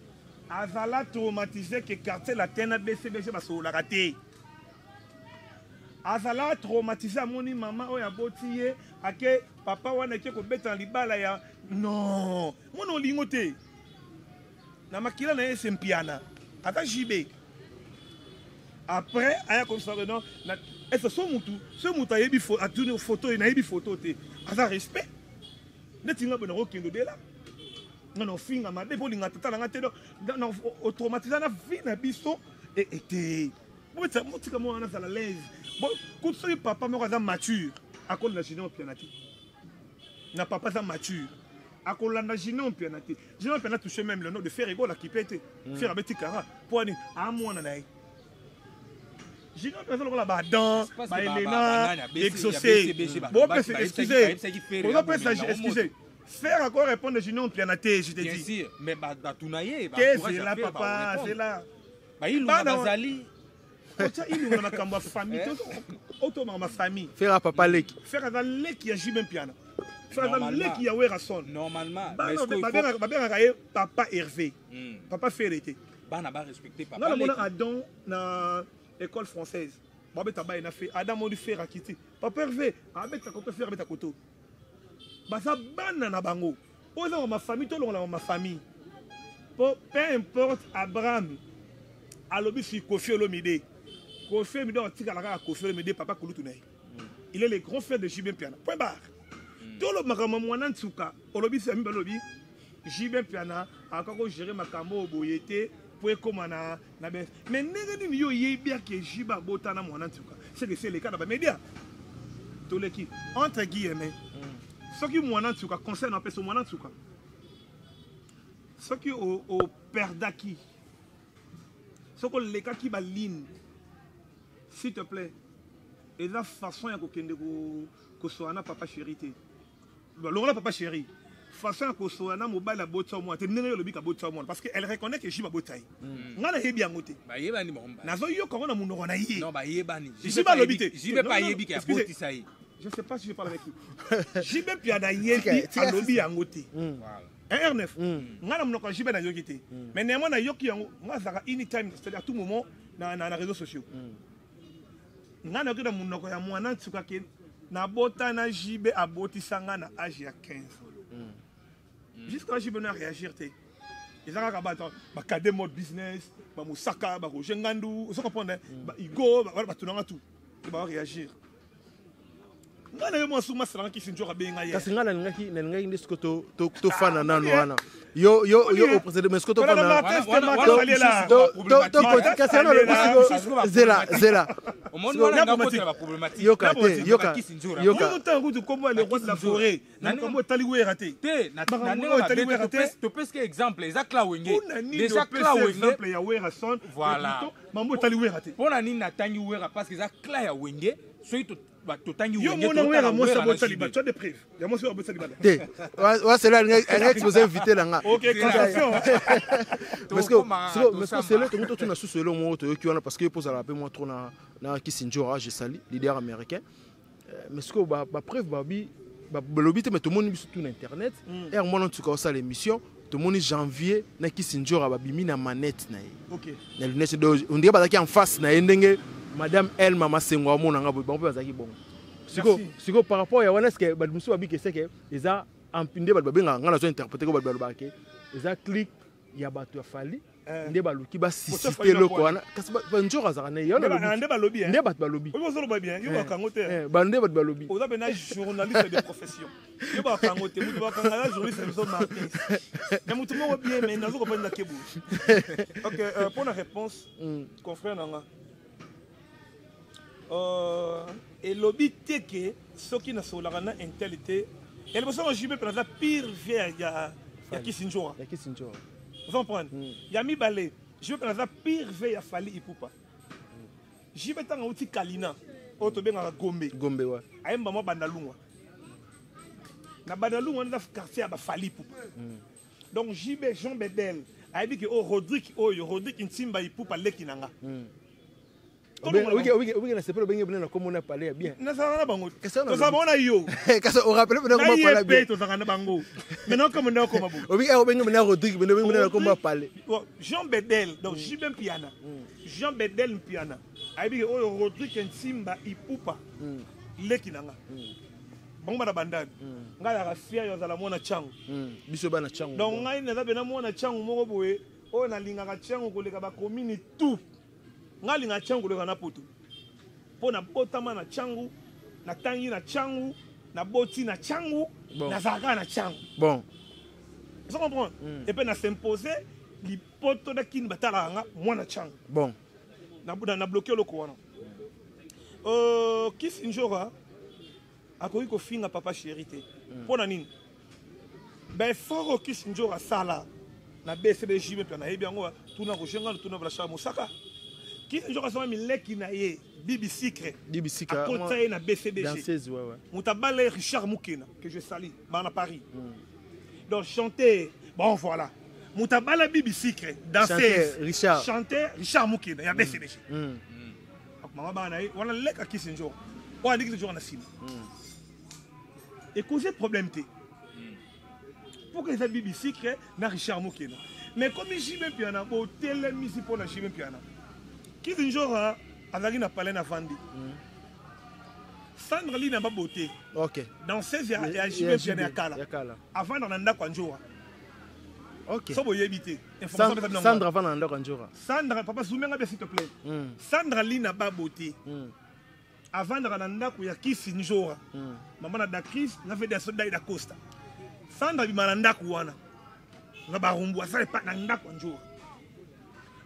azala traumatisé ke Quartier Latin na BCBG basololaka te. Azala traumatisé, amoni mama oyo aboti ye ake papa wana ake kobeta na libala ya non mwana olingo te na makila na ye se Mpiana ata JB. Après aya komisa non est so mutu so mutu ayebi atuni photo nayebi photo te aza respect neti nga boye nakokende odela nga na ofinga mabe mpo olinga tata na nga te. Otraumatisa na vie na biso ete motika mwana azala l'aise. Kutu soki papa moko aza mature, akolanda Junior Mpiana te. Na papa aza mature, akolanda Junior Mpiana te. Junior Mpiana touche même le nom de Ferre Gola akipe te. Ferre abeti kara mpo ani amwana na ye. Junior Mpiana aza lokola badan baelena exaucé. Bopesa excuse, bozopesa excuse. Ferre encore répondre Junior Mpiana te, je te Bien dis. sûr, mais bato na ye Te zela papa, zela. Bailunga bazali. Otya ilunga na makambo ya famille te, otomaka ma famille. Ferre papa leki. Ferre aza leki ya JB Mpiana. Ferre aza leki ya Werrason. Normalement, babengaka ye papa Hervé, papa Ferre te. Bana ba respecter papa. Nga namona Adam na école française, babeta baye na fe Adam moni Ferre akiti, papa Hervé abeta koto, Ferre abeta koto. Baza bana na bango oyo eza ma famille, tolongola ma famille po peu importe. Abraham alobi si Koffi Olomide, Koffi Olomide atikala kaka Koffi Olomide, papa kulutu na ye. Il est le grand frère de JB Mpiana, point barre. Tolo makambo mwana nsuka olobi si ami balobi JB Mpiana akoki kogérer makambo oyo boye te po ekóma na be. Mais ndenge nini yo oyebi ake JB abota na mwana nsuka? C'est que c'est eleka na bamédia, toleki entre guillemets. Soki mwana nsuka, conseil na apesa mwana nsuka, soki operdaki, soki olekaki baligne, s'il te plaît, eza façon ya kokende kosola na papa chéri te. Longola papa chéri, façon ya kosola na mobali abotisa mwana te, ndenge yo olobi kabotisa mwana, parce que elle reconnaît que JB abotisa ye. Ngai nayebi yango te. Bayebani bango. Nazoyoka yango na monoko na ye. Non, bayebani. JB alobi te. JB pa ayebi ke abotisa ye. Je sais pas si je parle avec qui. JB Mpiana yebi, alobi yango te. R9, ngai na monoko ya JB nayoki te, mais néanmoins nayoki yango. Ngai azalaka anytime, c'est-à-dire à tout moment na réseaux sociaux. Ngai nayoki na monoko ya mwana nsuka ke nabota na JB, abotisa ngai na age ya 15. Jusqu'à là, JB na réagir te. Eza kaka bato bakade mode business, bamosaka, baroger Ngandu, ozo comprendre, baigo bato nanga tout baréagir. Ngai na ye mwasi masalanga kisi nzoka abenga ye. Kasi ngai nalingaki nde siko tofanda nano wana, yo oprécédé, mais siko tofanda, kasi wana olobi siko zela zela. Yoka te, yoka, yoka. Ntango kutu kombo ya le roi de la forêt, makambo etali Wera te. Te, topesika exemple, eza clan Wenge déjà, clan Wenge. Exemple ya Werason. Voilà. Mambo etali Wera te. Mpo na nini natangi Wera? Parce que eza clan ya Wenge. Soki totangi Yo mona Wera mwasi abotisa libala, tu as des preuves ya mwasi oyo abotisa libala? Te, waselo alingi expose invité na nga. Ok, confession. Parce que selo tongo totuna susu elo moko toyoki wana, parce que pozala mpe mwa trop na Kisinjora, je sali leader américain. Mais sikoyo bapreuve babi balobi te, mais tomoni biso tu na internet ere mwana ntuka osala émission, tomoni Janvier na Kisinjora babimi na manette na ye na lunette, donc on dirait bazalaki en face na ye, ndenge madame Elma Masengo amonanga boye, bango mpe bazalaki bongo. Sikoyo par rapport ya wana, est-ce bato mosusu babiki eseke eza nde bato babengaka, ngai nazo interpréter ko, bato balobaka ke eza clique ya bato ya Fally nde baluki basusciter eloko wana, kasi banjor azalaka na ye. Nde balobi. Nde bato balobi. Ozoloba bien, yo bakango te. Nde bato balobi. Oza pena journaliste de profession, yo bakango te. Mutu bakanga ya journaliste biso Martins, mais mutu moko bien, mais nazo kopenda kebu. Ok, pour la réponse, confrère nanga, elobi te ke soki nasololaka na intel te. Ya liboso na JB mpe naza pire vie ya Kisinjora. Ya Kisinjora. Oza comprendre? Ya mibale, JB mpe naza pire vie ya Fally Ipupa. JB ntango auti Kalina oyo tobengaka Gombe. Gombe wa. Ayemba mwa Bandalungwa. Na Bandalungwa wana eza quartier ya baFally Ipupa. Donc JB, Jean Bedel, ayebi ke oyo Rodrigue, oyo Rodrigue Ntimba Ipupa, leki na nga. Obike na sepele, obenge bino na komona na palais ya bien. Nazalaka na bango, tozala bango na yo. Kasi orappeler pena koma palais bien. Tozalaka na bango maintenant, comme ndako koma bo. Obike, obenge bino Rodrigue, bino obenge bino na komona palais. Jean Bedel, donc JB Mpiana, Jean Bedel Mpiana ayebi ke oyo Rodrigue Ntimba Ipupa, leki na nga. Bango bana Bandani, ngai azalaka fier yo azala mwana Ntiango. Biso bana Ntiango. Donc ngai naza pena mwana Ntiango moko boye oyo nalingaka Ntiango koleka bakomini tout. Ngai alingaka Ntiango koleka na poto, mpo nabotama na Ntiango, natangi na Ntiango, naboti na Ntiango, nazalaka kaka na Ntiango. Bon. Ozo comprendre? Et puis na s'impose lipoto na kini, batalaka nga mwana Ntiango. Bon. Na bloqué eloko wana. Kisi Njora akoki kofinga papa chéri te. Mpo na nini? Baeffort oyo Kisi Njora asala na BCBG, mpe nayebi yango, tuna kojenga, tuna Blachar Mosaka. Kisi Njora asala mileki na ye Bibi Sicre. Bibi Sicre. Akota ye na BCBG. Danseuse, ouais. Moto abala ye Richard Mukena, que je salue, bana na Paris. Donc chanter, bon voilà, moto abala Bibi Sicre, danseuse. Richard. Chanteur Richard Mukena ya BCBG. Mama bana na ye wana leka Kisi Njora oyo andiki Njora na nsima. Ekoze problème te. Pourquoi eza Bibi Sucre na Richard Mukena? Mais comme JB Mpiana botelemisi mpo na JB Mpiana. Kisi Njora azalaki na palais na vandi. Sandra Lina ba beauté. Ok. Danseuse ya, ya JB Mpiana ya kala. Ya kala. Avanda na ndako ya Njora. Ok. So boyebi te. Information pesa bino. Sandra avanda na ndako ya Njora. Sandra, papa zoumenga bien s'il te plaît. Sandra Lina ba beauté. Avandaka na ndako ya Kisi Njora. Mama na Dacris na Vede ya Dai da Costa. Sandra bima na ndako wana. Na barumbu asala epa na ndako ya Njora.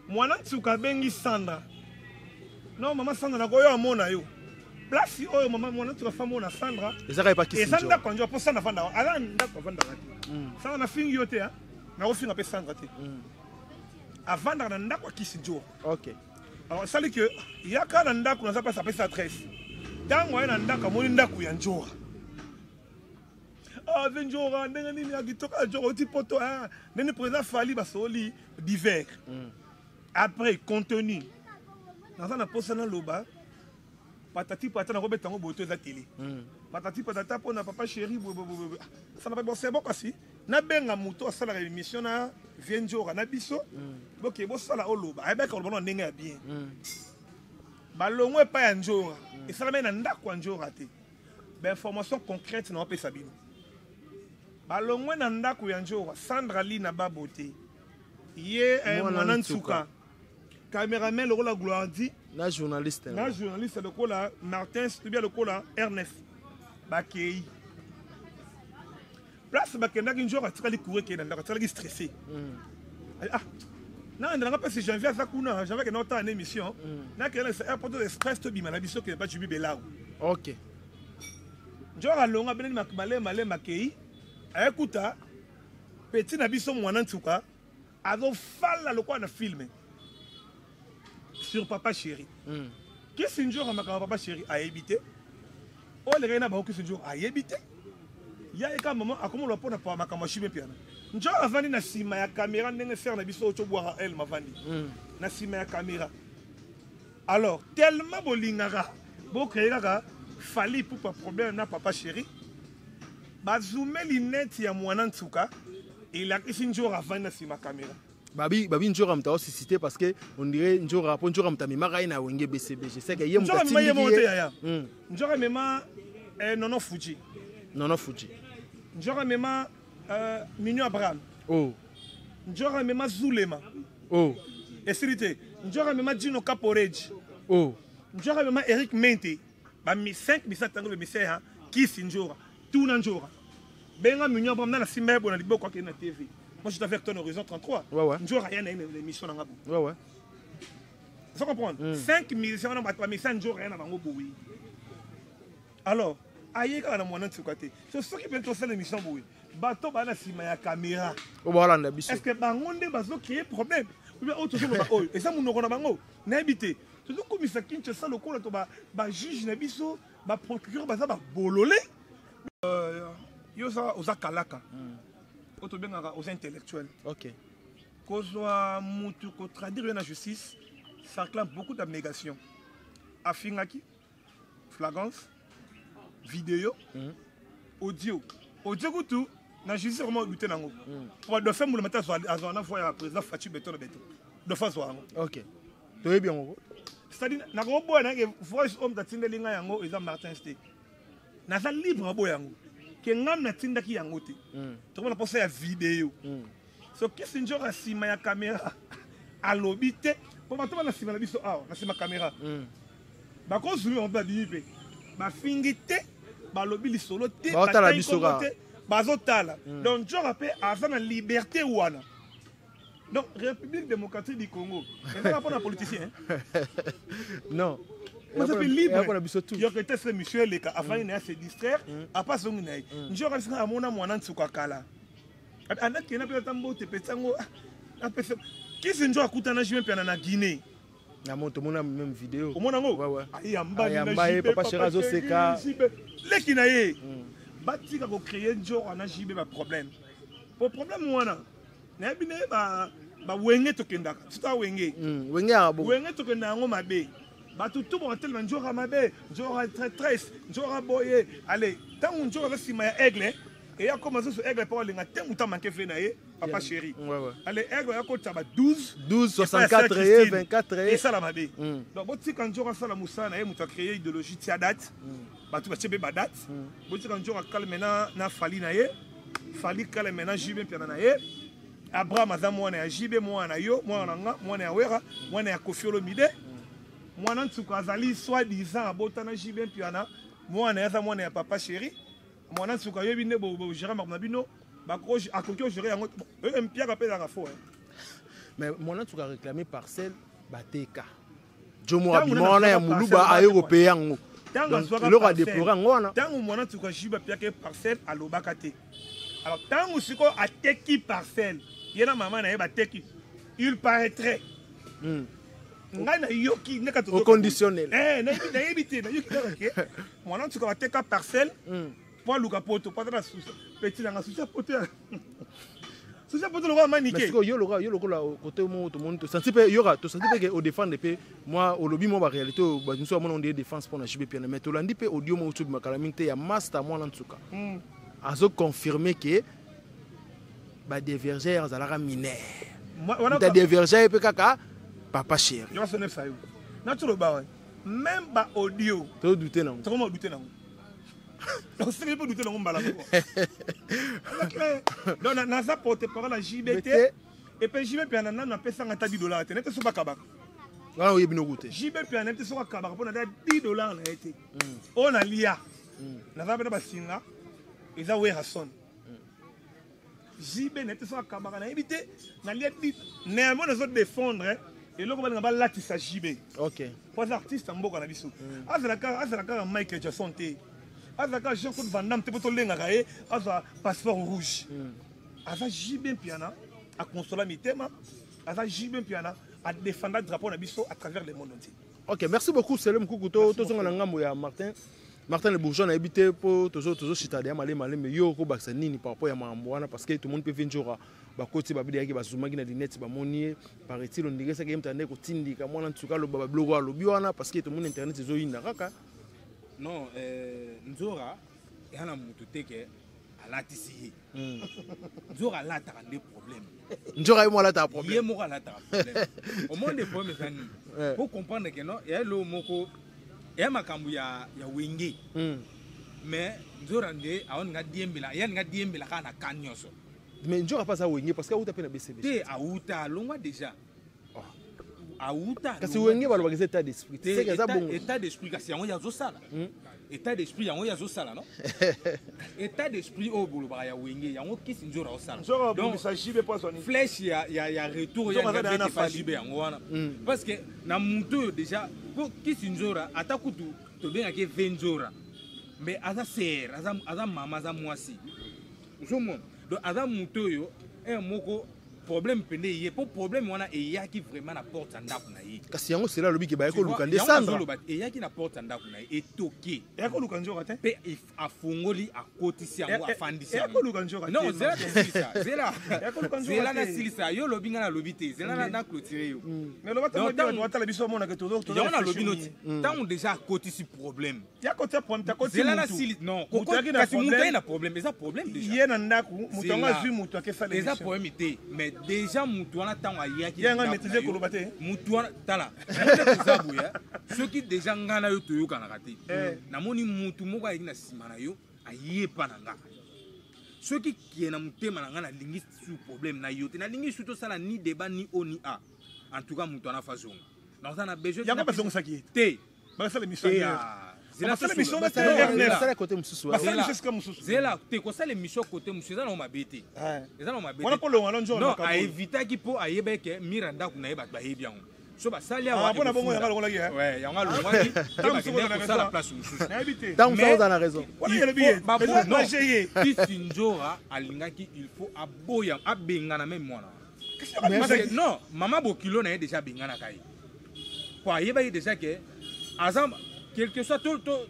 Mwana nsuka abengi Sandra. Non, mama Sandra nakoyo amona yo. Place oyo mama mwana nsuka fa mona Sandra. Ezaka epa Kisi Eza Njora. ndako ya Njora po Sandra avandaka. Ala ndako avandaka te. Sandra na fingi yo te hein. Nakofinga pe Sandra te. Avandaka na ndako ya Kisi Njora. Ok. Alors esali ke yaka na ndako naza place apesi adresse. Ntango aye na ndako amoni ndako ya Njora. Ah, ve Njora ndenge nini ya kitoko ya Njora oti poto hein. Ndenge président Fally basoli divers. Après contenu naza na posa naloba patati patata nakobeta yango boye to eza télé. Patati patata mpona papa chéri boye boye boye. Sana pa bon c'est bon kasi nabenga moto asalaka émission na vie Njora na biso. Boke bosala oloba ayebaka koloba na ndenge ya bien. Balongo epai ya Njora esalamaki na ndako ya Njora te. Ba information concrète na opesa bino. Balongwe na ndako ya Njora, Sandra Lina Babote. Ye mwana nsuka. Cameraman lokola Gloire na journaliste. Na journaliste lokola Martin Stubia lokola R9. Bakei. Place bakendaki Njora atikali courrier ke na ndako atikali stressé. Ah. Na ndanga pesi janvier aza kuna, janvier ke na otala na émission. Na ke na airport express to bima na biso ke ba jubi belau. Ok. Njora alonga beneni makbale male makei. Ayekuta petit na biso mwana nsuka azofala lokola na film sur papa chéri. Kisi Njora makambo papa chéri ayebi te. Oyo elekaki na bango Kisi Njora ayebi te. Ya eka mama akomoloba mpona pa makambo ya JB Mpiana. Njora avandi na nsima ya caméra ndenge sœur na biso oyo tobwaka el mavandi. Na nsima ya caméra. Alors tellement bolingaka bocréer kaka Fally Ipupa problème na papa chéri. Bazume lunette ya mwana nsuka elakisi Njora avandi na nsima caméra. Babi babi Njora moto aosisite parce que on dirait Njora po Njora moto amemaka ye na Wenge BCBG. C'est que ye moto Njora amema ye moko te atindiki ye. yaya. Njora amema Nono Fuji. Nono Fuji. Njora amema Mignon Abraham. Oh. Njora amema Zulema. Oh. Esili te. Njora amema Gino Caporeji. Oh. Njora amema Eric Mente. Ba mi 5 misa tango be misa ya Kisi Njora. Tuna Njora. Benga Mignon Abraham na simba ye bona liboko akende na TV. Moi je suis avec ton Horizon 33. Ouais, ouais. Njora ya na une émission na ngabo. Ouais, ouais. Vous comprenez? 5 musiciens na bato ba misa Njora ya na bango boye. Alors, aye kaka na mwana nsuka te. So soki pe tosala émission boye, bato ba na sima ya caméra. O ba landa biso. Est-ce que bango nde bazo créer problème? Ou bien oyo tozoloba oyo, eza monoko na bango? Nayebi te. Tozokomisa Kinshasa lokola to ba juge na biso, ba procureur baza ba bololé. Yo oza kalaka. Oyo tobengaka oza intellectuel. Ok. Kozwa mutu ko traduire na justice, ça réclame beaucoup d'abnégation. Afingaki, flagrance, vidéo, audio. Audio kutu na justice vraiment lutter nango. Pour dauphin moula mata azwa na voix ya président Fatshi Béton Béton. Dauphin azwa yango. Ok. Toyebi yango. C'est-à-dire na ko boya na ke voice homme tatindeli nga yango eza Martin Ste. Naza libre aboya yango. Ke ngam natindaki yango te. Tokomona posa ya vidéo. So Kisi Njora nsima ya caméra alobi te po bato bana nsima na biso awa na nsima caméra. Bakozumi bango babimi mpe bafingi te balobi lisolo te Baotala batangi biso kombo kaka. te, bazotala. Donc Njora mpe aza na liberté wana. Donc République démocratique du Congo ezaka mpona politicien, hein? Non. Moi, ça fait libre. Mpona biso tout. Yo kete se monsieur Leka afani na se distraire, apa songi na ye. Njora biso amona mwana nsuka kala. Anaki na pesa mbote pesango apesa. Kisi Njora akutana JB Mpiana na Guinée. Na moto mona même vidéo. Omona ngo? Ouais, ouais. Ayamba ni na Ayamba ye, JB, papa papa Chéri azoseka. Chéri, JB. Leki na ye. Batika ko créer Njora na JB ba problème. Po problème wana. Na yebi ne ba wenge tokendaka. Tuta wenge. Wenge ya bo. Wenge tokenda yango mabe. Bato tu bakatelema Nzora mabe, Nzora traîtresse, Nzora boye. Allez, ntango Nzora aza nsima ya Aigle, eya koma susu Aigle mpo alinga te moto amanke fe na ye, papa chéri. Allez, Aigle akota ba 12 12 64 ye 24 ye esala mabe. Donc botika Nzora asala mosala na ye, moto acréer idéologie tia date. Bato batie mpe badate. Botika Nzora calme na Fally na ye. Fally calme na JB Mpiana na ye. Abraham aza mwana ya JB, mwana na yo, mwana na nga, mwana ya Wera, mwana ya Koffi Olomide. Mwana Nsuka azali soi-disant abota na JB Mpiana, mwana aza mwana ya papa chéri. Mwana Nsuka yebi nde bo gérer makambo na bino, akoki o gérer yango. Mpiaka pe ezalaka faux. Mais mwana Nsuka réclamé parcelle bateka. Jomo abima wana ya Muluba aye kopeye yango. Eloko adéploré yango wana. Ntango mwana Nsuka JB apiaki parcelle alobaka te. Alors ntango sikoyo ateki parcelle, ye na mama na ye bateki, il paraîtrait. Ngai nayoki ndeka au conditionnel. Nayebi te, nayoki kaka ke mwana Nsuka bateka parcelle po aluka poto, po aza na susa petit nanga susa poto ya susa poto lokola manike. Mais sikoyo yo lokola côté moko tomoni tosanti mpe yoka tosanti mpe ke odéfendre mpe moi olobi mwa baréalité oyo bato mosusu bamona onde défense mpona JB Mpiana, mais tolandi mpe audio moko tobima kala mingi te ya master mwana Nsuka azoconfirme ke badévierger azalaka mineur, moto adévierger ye mpe kaka papa chéri. Nyonso nefsa yo natoloba wana, même ba audio todute nango. Tokoma dute nango, osengeli mpe dute nango mbala moko. Donc naza porte parole ya JB te, et puis JB Mpiana nanu apesanga ata 10 $ te, nete so bakabaka. Wana oyebi noku te. JB Mpiana nete soko akabaka mpo na 10 $ na ye te. Oyo nalia naza mpe na basinga eza Werrason. JB nete soko akabaka nayebi te, nalia. Néanmoins nazo défendre eloko balinga balatisa JB po aza artiste ya mboka na biso. Azala kaka Michael Jackson te, azala kaka Jean Claude Van Damme te mpo tolengaka ye azwa passeport rouge. Aza JB Mpiana, akonsola mitema. Aza JB Mpiana, adefenda drapeau na biso à travers le monde entier. Ok, merci beaucoup Sele Mkuku. Tozonga na ngambo ya Martin, Martin le Bourgeois. Nayebi te mpo tozoshita deya malema malembe. Yo okobakisa nini par rapport ya makambo wana? Parce que tomoni mpe Venjora bakoti babidi yaki bazumaki na linete, bamoni ye, paraît-il ondenge esaki ye moto ande kotindika mwana Nsuka aloba babiloko alobi wana, parce que tomoni internet ezoyinda kaka. Non, Nzora eya na motu te ke alatisi ye. Nzora alataka nde problème. Nzora ye mo alataka problème. Ye moko alataka problème. Omoni nde problème eza nini? Po comprendre ke non, eya eloko moko eya makambo ya Wenge, mais Nzora nde aoninga diembela, ye aninga diembela kaka na ka nyonso. Mais Nzora mpe aza Wenge, parce que auta mpe na BCB. Te, auta alongwa déjà, auta. Kasi Wenge balobaka eza état d'esprit. Te. Seke eza bongo. État d'esprit, kasi yango ye azosala état d'esprit, yango ye azosala non, état d'esprit oyo bolobaka ya Wenge, yango kisi Nzora osala. Nzora abongisa JB mpo azwa nini? Flèche ya retour Nzora aza na ya Fally. JB yango wana, parce que na mutu oyo déjà po kisi Nzora, ata kutu tobengaki ve Nzora, mais aza ser, aza mama, aza mwasi, ozomona. Donc aza mutu oyo un moko problème pende ye, po problème wana eyaki vraiment na porte ya ndako na ye. Kasi yango Sele alobi ke baye Tu vois, koluka nde yango Sandra. nazoloba, eyaki na porte ya ndako na ye, etoke. Eya koluka Nzora te. Mpe afungoli, akotisi yango, afandisi Eya yango. koluka Nzora te. Non, zela tosilisa, zela. Eya koluka Nzora Zela te. nasilisa. Yo olobi, ngai nalobi te, zela na clôture yo. Mais loba Donc, ntango bato batala biso bamonaka tozo yango nalobi noti ntango déjà akotisi problème. Ya kotia problème te, akoti Zela mutu. nasili non. Mutu ayaki na Kasi mutu problème. aye na problème, eza problème déjà. Ye na ndako moto yango Zela. azwi moto akesala Eza émission. problème te, mais déjà mutu wana ntango ayaki Ye na yanga ndako maîtrise na yo, koloba te. mutu wana, tala nde toza boye, soki déjà ngai na yo toyokanaka te, namoni mutu moko ayaki na nsima na yo, ayepa na nga, soki kie na motema na ngai, nalingi su problème na yo te, nalingi su tosala ni débat ni o ni a. En tout cas mutu wana fa zonga, naza na besoin. Yango bazongisaki ye. Te. Bakasala émission Te, ailleurs. ah, zela. Basala émission na Non, R9. zela. Basala côté mosusu wana. Basala Zela. émission esika mosusu. Zela te, kosala émission côté mosusu eza nango mabe te, eza nango mabe Wana te. mpo longa no Nzora Non, makambo oyo. aevitaki mpo ayeba eke mira ndako na ye, bato bayebi yango, so basali Ah, awa. mpo na bongo ekofunda. yango alongolaki, eh? Ouais, yango alongwaki nde Ntango mosusu bakendeki kozala na kosala raison. place mosusu. Nayebi te. Ntango mosusu Mais- oza na raison. Wana Il yelobi faut- ye eza non. plagie ye. Kisi Nzora alingaki, il faut aboya, abengana même mwana wana. Mais Parce que non, mama bokilo na ye déjà abenganaka ye po ayebaki déjà ke aza Quelque soit,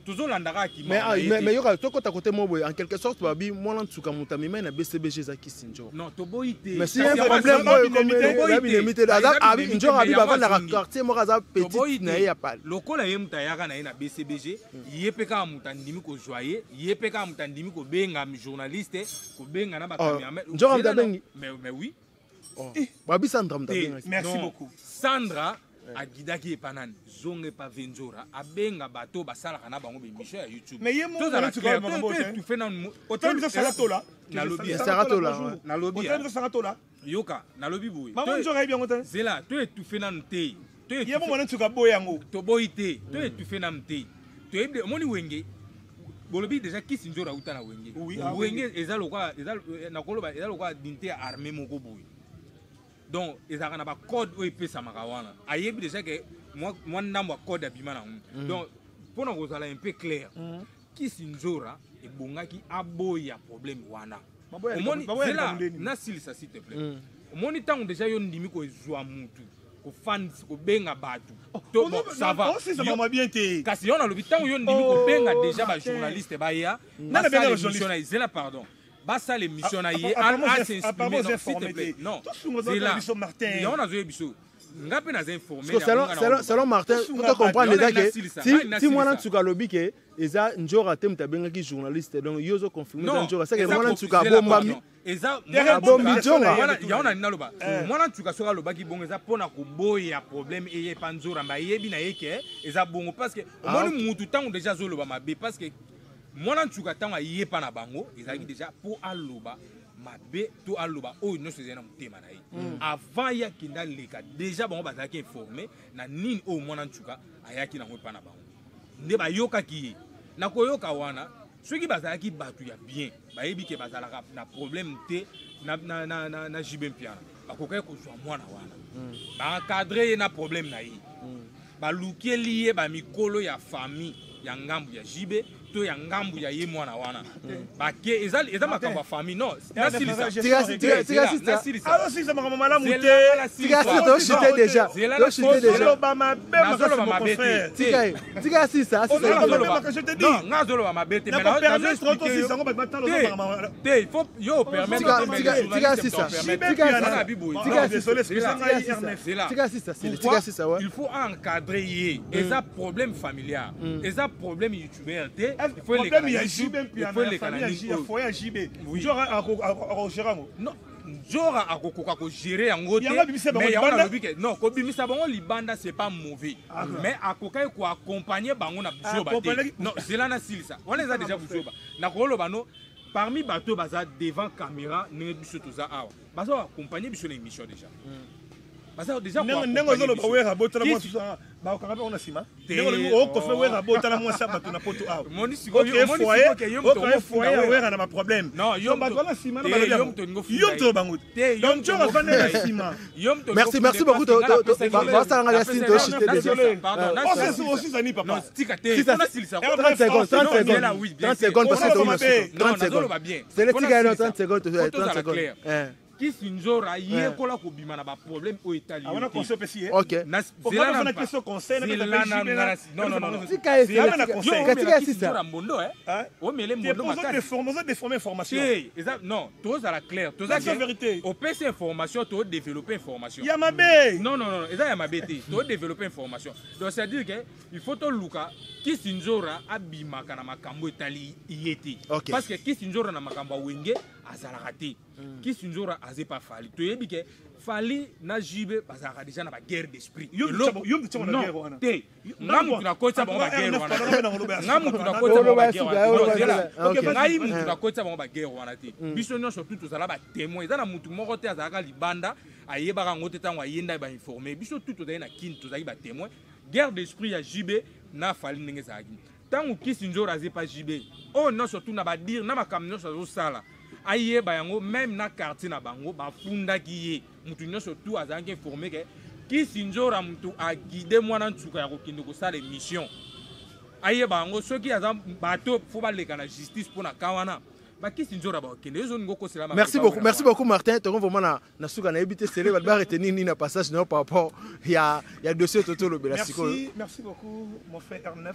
tozolanda kaka kima. Mais, mais yoka, tokota kote mo boye, en quelque sorte babi mwana nsuka moto amemai na BCBG eza Kisi Nzora. Non, toboyi te. Mais si un problème oyo binemi te, Nzora abi bavandaka quartier moko, aza petit na ye ya pale. Lokola ye moto ayaka na ye na BCBG, ye mpe kaka moto andimi kozwa ye, ye mpe kaka moto andimi kobenga journaliste, kobenga na bacameraman. Nzora moto abengi? Mais oui. Babi Sandra moto abenga. Merci beaucoup. Sandra aguidaki epa nani? Zonga epa Venzora, abenga bato basalaka na bango bémission ya YouTube. Mais ye moko nanu. Otala biso Saratola. Nalobi. Saratola. Nalobi. Otala biso Saratola. Yoka, nalobi boye. Mama Nzora ayebi yango te. Zela, to étouffe nanu te. Ye mo mwana nsuka boye yango. Toboyi te, to étouffe nanu te. Toyebi, omoni Wenge, bolobi déjà Kisi Nzora auta na Wenge. Wenge eza lokwa, eza, nakoloba, eza lokwa dignité ya armée moko boye. Donc ezalaka na bacode oyo epesamaka wana. Ayebi déjà ke mwa ndambo ya code abima nango. Donc mpona kozala un peu clair, Kisi Nzora ebongaki aboya problème wana. Omoni, zela nasilisa, s'il te plaît. Omoni, ntango déjà yo ndimi kozwa mutu, kofandisa, kobenga bato to, bon, ça va. Osisa bien te. Kasi yo nalobi, ntango yo ndimi kobenga déjà bajournaliste baya basala émission na ye, zela, pardon, basala émission na ye, as'exprimer, non, s'il te plaît, non, zela, yango nazoyebi biso, nga mpe naza informé. Selon Martin, faut comprendre eza ke ti mwana nsuka alobi ke eza Nzora te moto abengaki journaliste. Donc yo ozoconfirme eza Nzora, seke mwana nsuka abombami. Eza abombi Nzora. Yango na naloba, mwana nsuka soki alobaki bongo, eza mpona koboya problème eye epa Nzora, mba ayebi na ye ke eza bongo, parce que omoni mutu ntango déjà azoloba mabe, parce que mwana nsuka ntango aye epa na bango, ezalaki déjà mpo aloba mabe to aloba oyo nyonso ezali na motema na ye. Avant ye akende aleka, déjà bango bazalaki informé na nini oyo mwana nsuka ayaki nango epa na bango. Nde bayokaki ye na koyoka wana, soki bazalaki bato ya bien, bayebi ke bazalaka na problème te na JB Mpiana, bakokaki kozwa mwana wana, baencadre ye na problème na ye, balukeli ye bamikolo ya famille ya ngambu ya JB to ya ngambu ya ye mwana wana. Bake eza makambo ya famille. Non, nasilisa. Azosilisa makambo malamu te. Tochite déjà, tochite déjà. Oloba mabe Nazoloba mabe te. Tika ye, tika asisa, asisa. Non, nga azoloba mabe te. Te, il faut yo permettre. Tika asisa, tika asisa, tika asisa, tika asisa, ouais. Il faut encadrer ye, eza problème familial, eza problème youtubeur te. Il faut problème ya JB Mpiana, ya famille ya foyer ya JB. Nzora akogérer yango? Non, Nzora akokoka kogérer yango te, mais yango nalobi ke non, kobimisa bango libanda, c'est pas mauvais, mais akokaki koaccompagner bango na buzoba te. Non, zela nasilisa. Wana eza déjà buzoba. Nakoloba no, parmi bato baza devant caméra, ndenge biso toza awa, baza koaccompagner biso na émission déjà, baza déjà. Ndenge ozoloba Wera botala mwasi, bakokanga mpe na nsima. Ndenge olobi okofe Wera botala mwasi ya bato na Poto awa, oke foyer ya Wera na baproblème, bato wana nsima na balobi yo moto bango te. Donc Nzora afandi na nsima. Merci, merci beaucoup. Basalanga ya sine, tochite déjà. Osisani, papa. 30 secondes, 30 secondes, 30 secondes, parce que 30 secondes c'est le tika eno, 30 secondes, 30 secondes. Kisi Nzora yekola kobima na baproblème oyo etali. Wana conseil opesi ye. Ok. Question conseil. Tika ye, tika sisa. Mbondo omele mbondo. Makasi déformer information. Te, eza non, tozala clair, toza vérité. Opesi information, todévelopper information. Ya mabe. Non, non, non, eza ya mabe te, todévelopper information. Donc c'est à dire que il faut toluka Kisi Nzora abimaka na makambo etali ye te, parce que Kisi Nzora na makambo ya Wenge azalaka te. Kisi Nzora aza epa Fali. Toyebi ke Fali na JB bazalaka déjà na baguerre d'esprit. Te, nga mutu nakotisa bango baguerre wana, nga mutu nakotisa bango baguerre wana, ngai mutu nakotisa bango baguerre wana te. Biso nyonso tu tozala batémoin. Eza na mutu moko te azalaka libanda ayebaka yango te. Ntango ayenda, bainforme biso tu tozali na Kini, tozalaki batémoin guerre d'esprit ya JB na Fali ndenge ezalaki. Ntango Kisi Nzora aza epa JB, oyo nyonso tu na badire na makambo nyonso azosala, ayeba yango. Même na quartier na bango bafundaki ye. Mutu nyonso tu azalaki informé ke Kisi Nzora mutu aguide mwana nsuka ya kokende kosala émission. Ayeba yango. Soki aza bato, fo baleka na justice mpo na ka wana. Bakisi nzora bakende, yo ozolinga okosela. Merci beaucoup, merci beaucoup Martin. Tokomi vraiment na suka. Nayebi te sele bato baretenir nini na passage na yo par rapport ya dossier to tolobela sikoyo. Merci, merci beaucoup, mon frère R9,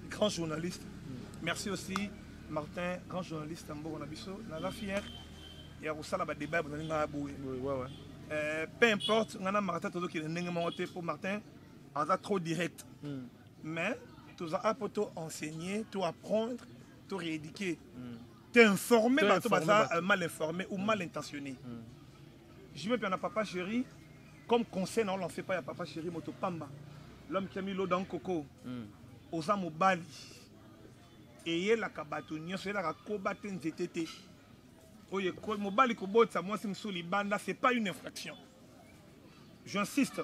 grand journaliste. Merci aussi, Martin, grand journaliste mboka na biso. Naza fier ya kosala badébat bozali ngai boye. Peu importe, ngai na Martin tozokende ndenge moko te, mpo Martin aza trop direct. Mais toza a mpo to enseigner, to apprendre, to rééduquer, t'informer To bato informer baza bato. Mal informé ou mal intentionné. Je mets na papa chéri comme conseil na olancé pa ya papa chéri moto pamba, l'homme qui a mis l'eau dans le coco. Oza mobali, eyelaka bato nyonso, eyelaka koba te, nzete te. Oyo mobali kobotisa mwasi mosusu libanda, c'est pas une infraction. J'insiste,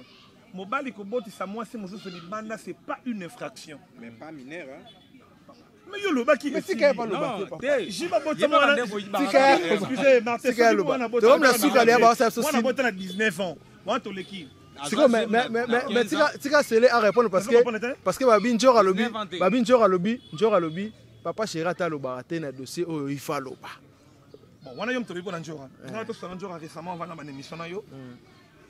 mobali kobotisa mwasi mosusu libanda, c'est pas une infraction. Mais pas mineur, hein. Mais yo olobaki. Mais tika ye baloba te, papa. Jiba bota Yeba mwana. bandeko yibaka. Excusez, Martin, Tika ye soki loba. mwana bota- Tokomi na suka, leya baosala biso mwana signe. bota na 19 ans, wana toleki. Sikoyo, mais tika sele a répondre parce Ozo que comprendre te? parce que babi Njor alobi 19 ans te. Babi Njor alobi, Njor alobi papa chéri ata alobaka te na dossier oyo, ifa aloba. Bon, wana yo moto olobi mpona Njora. Nga tosala Njora récemment, vana bana émission na yo,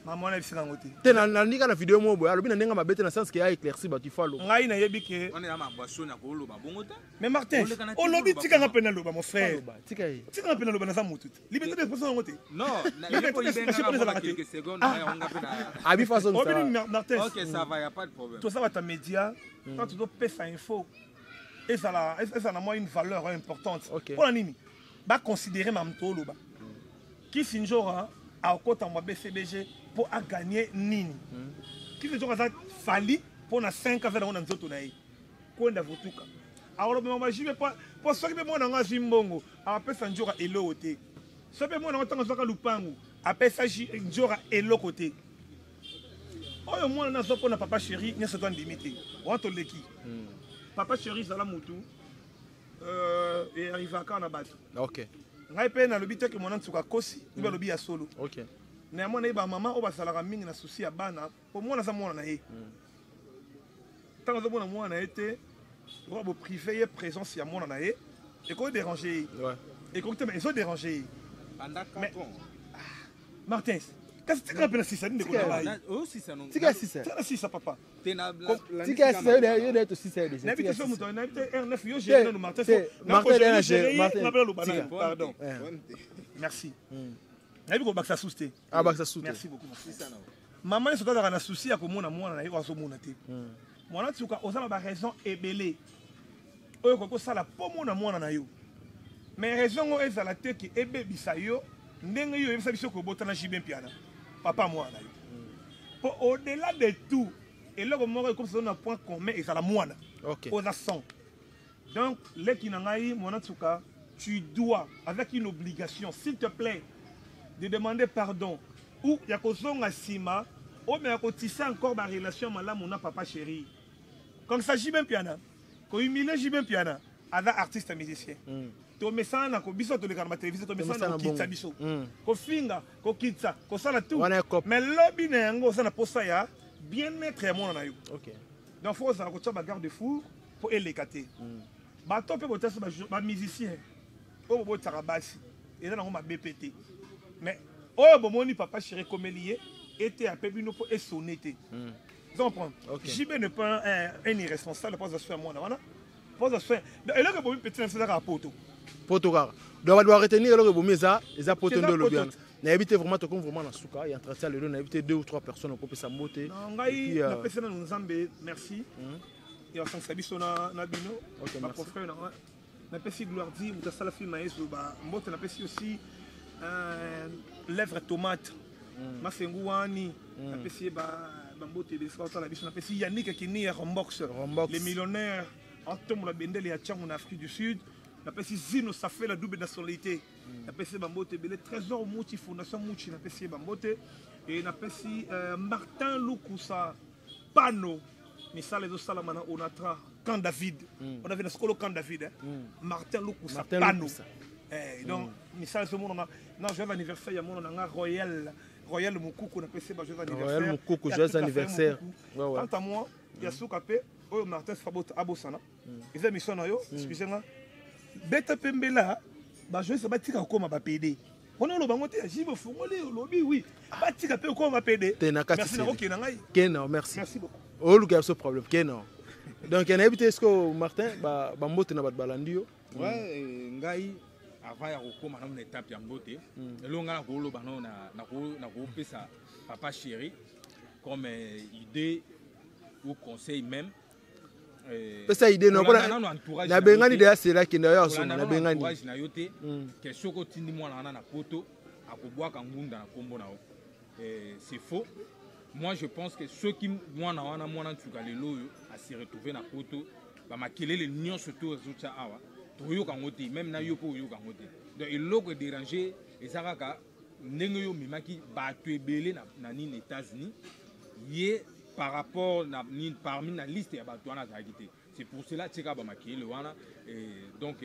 mama wana yebisaka yango te. Te, nalingi na video moko boye, alobi na ndenge mabe te, na sens ke ya éclairci bato, ifa aloba. Ngai nayebi ke Wana eza maboisson ya koloba bongo te. Mais Martin, Oleka na te olobi koloba tikanga kuna. mpe naloba, mon frère. Aloba, tika ye. Tikanga mpe naloba, naza motu te. Liberté d'expression yango te. Non, Liberté d'expression mpo ezalaka te. quelques secondes na yango mpe na Abi façon. Obi nini, Martin? Ok, ça va, y a pas de problème. Toza bato ya média. Quand tozopesa info, ezala na mwa une valeur importante. Mpona nini baconsidere mamuto oloba Kisi Njora akota mwa BCBG mpo aganye nini? Kisi Njora aza Fali mpo na 5 aza nango na nzoto na ye. Kwenda votuka akoloba majibe mpo soki mpe mwana yango azwi mbongo, apesa Njora eloko te. Soki mpe mwana yango ntango azwaka lupangu, apesa Njora eloko te. Oyo mwana nazwa mpona papa chéri nyonso to andimi te, wana toleki. Papa chéri, zala mutu, earrivaka na bato. Ngai mpe nalobi te ke mwana nsuka akosi, oyo alobi ya solo. Na yango nayeba mama oyo bazalaka mingi na souci ya bana, po mwana aza mwana na ye. Ntango azomona mwana na ye te, oyo boprive ye présence ya mwana na ye, ekoki déranger ye. Ekoki te, mais ezodéranger ye. Pendant Mais- 4 ans. Martin, kasi tikala mpe na sisa ndeko na ngai. Osisa no. Tika sisa. Tikala na sisa, papa. Te na Tika sisa, yo de tosisa ye déjà. Nayebi te Tika so sisa. moto nayebi te R9 yo géré nanu Martin. Te, Martin de na géré, Martin. Nga mpe naloba Tika. nanu, pardon. Merci. Nayebi kobakisa susu te. Abakisa su te. Merci beaucoup. Mama nyonso tozalaka na souci ya komona mwana na ye oyo azomona te. Mwana nsuka, oza na baraison ebele oyo okoki kosala mpo mona mwana na yo, mais raison ngo ezala te ke ebebisa yo ndenge yo oyebisa biso kobotana JB Mpiana, papa mwana na yo. Mpo au-delà de tout, eloko moko ekomisa na point commun ezala mwana. Oza 100. Donc leki na ngai mwana nsuka, tu dois, avec une obligation, s'il te plaît, de demander pardon ou ya kozonga nsima oyo me ya kotisa encore barelation malamu na papa chéri. Comme ça JB Mpiana, kohumilie JB Mpiana, aza artiste musicien. Tomesana na biso toleka na batelevizio, tomesana na Tomesana kokitisa bongo. biso, kofinga, kokitisa, kosala tout. Wana ya cop. Mais lobi na yango oza na posa ya bien-être ya mwana na yo. Donc faut ozala kotia bagarde fou mpo eleka te. Bato mpe botasi bamusicien oyo bobotisaka basi, eza nango mabe mpe te, mais oyo bomoni papa chéri ekomeli ye ete ape bino mpo esone te. Vous comprenez? JB n'est pas un irresponsable mpo aza soin ya mwana wana, mpo aza soin. Donc, eloko ebomi petit na biso ezaka poto. Poto kaka. Donc bato baretenir eloko ebomi eza poto. Eza Nde olobi poto. wana, nayebi te vraiment, tokomi vraiment na suka ya entretien lelo. Nayebi te, deux ou trois personnes okopesa mbote. Non, Et ngai puis, napesi nanu Nzambe merci ya kosangisa biso na bino. Ok, merci. Baconfrère na nga, napesi Gloire di moto asala film ya ezoba mbote. Napesi aussi lèvre tomate Masengu wani, napesi ye bambote ebele soki otala biso. Napesi Yannick Kini ya Rombox, Rombox. Les millionnaires atombola bendele ya Tiango na Afrique du Sud. Napesi Zino Safe, la double nationalité, napesi ye bambote ebele. Trésor Muchi, Fondation Muchi, napesi ye bambote. E napesi Martin Lukusa Pano, misala ezosalama na Onatra, Camp David. On avait na sikolo Camp David, hein? Martin Lukusa Martin Pano. Lukusa. Donc misala ezomonana na joyeux anniversaire ya mwana na nga Royal Mokuku, napesi ye ba joyeux anniversaire. Royal Mokuku, Ya joyeux tout à fait anniversaire. Mokuku. Ouais. Quant à moi, ya suka mpe oyo Martin abosana, eza mission na yo, excuse nga, beta mpe mbela. Bajournaliste batika kokoma bapede. Wana oloba yango te, jibe ofungoli olobi oui, batika mpe kokoma bapede. Te na kati. Merci, nakokende na ngai. Kena, merci. Merci beaucoup. Oluka biso problème kena. Donc nayebi te, est-ce que Martin bambote na bato balandi yo? Ouais, ngai avant ya kokóma nano na étape ya mbote, eloko ngai nakoloba nano, nakopesa papa chéri comme idée ou conseil même. Pesa idée no. Nabengani deya sela kende oyo asonga nabengani. Entourage na yo te ke soki otindi mwana wana na Poto, akobwaka ngunda na nkombo na yo. C'est faux. Moi, je pense que soki mwana wana, mwana nsuka, lelo oyo ase retrouve na Poto, bamakelele nyonso to azotya awa, toyoka yango te. Même na yo mpe oyoka yango te. Donc eloko edérange eza kaka ndenge oyo omemaki bato ebele na nini, États-Unis. Ye par rapport na nini, parmi na liste ya bato wana azalaki te. C'est pour cela tieka bamakelele wana. Donc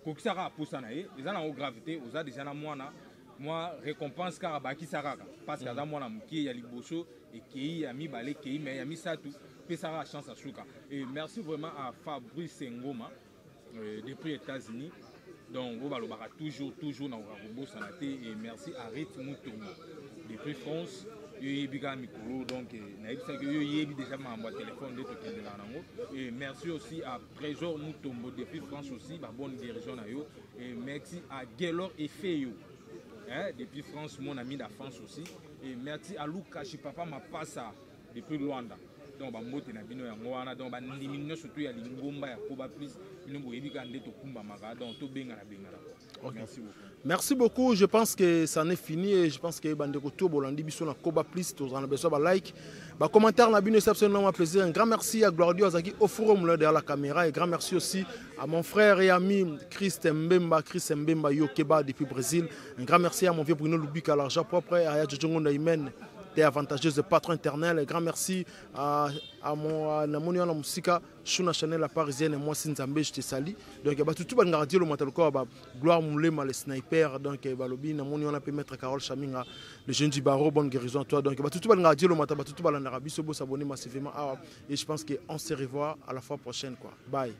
kokisa kaka posa na ye, eza nango grave te. Oza déjà na mwana, mwa récompense kaka bakisa kaka parce que aza mwana moke. Ya liboso ekei, ya mibale ekei, mais ya misato pesa kaka chance asuka. Et merci vraiment à Fabrice Ngoma depuis États-Unis. Donc oyo balobaka toujours toujours, nakoka kobosana te. Et merci à Rit Mutongo depuis France. Yo yebi kaka mikolo, donc nayebisaki yo, yebi déjà makambo ya telefone nde tokendelaka nango. Et merci aussi à Trésor Mutombo depuis France aussi, babonne guérison na yo. Et merci à Gelor Efeyo, hein, depuis France, mon ami d'enfance aussi. Et merci à Lukashi Papa Mapasa depuis Luanda. Donc bambote na bino yango wana. Donc bandimi nyonso to ya lingomba ya Koba Plus, bino boyebi kaka nde tokumbamaka. Donc tobengana bengana. Okay. Merci beaucoup. Merci beaucoup. Je pense que ça en est fini et je pense que bandeko to bolandi biso na Koba Plus, tozana besoin ba like, ba commentaire na bino, c'est absolument plaisir. Un grand merci à Glorio Azaki au forum là derrière la caméra et grand merci aussi à mon frère et ami Christ Mbemba, Chris Mbemba Yokeba depuis Brésil. Un grand merci à mon vieux Bruno Lubika, l'argent propre, à Aya Jojongo Imen, t'es avantageuse de patron éternel. Un grand merci à mon à namoni wana musika Shuna Chanel la parisienne, moi Nzambe, je te salue. Donc ba tutu ba ngara lo mataloko ba Gloire Moulema le sniper. Donc balobi namoni wana peut mettre Carole Chaminga le jeune du barreau, bonne guérison à toi. Donc ba tutu ba ngara lo mata ba tutu ba landara biso, bo s'abonner massivement. Ah, et je pense que on se revoit à la fois prochaine quoi. Bye.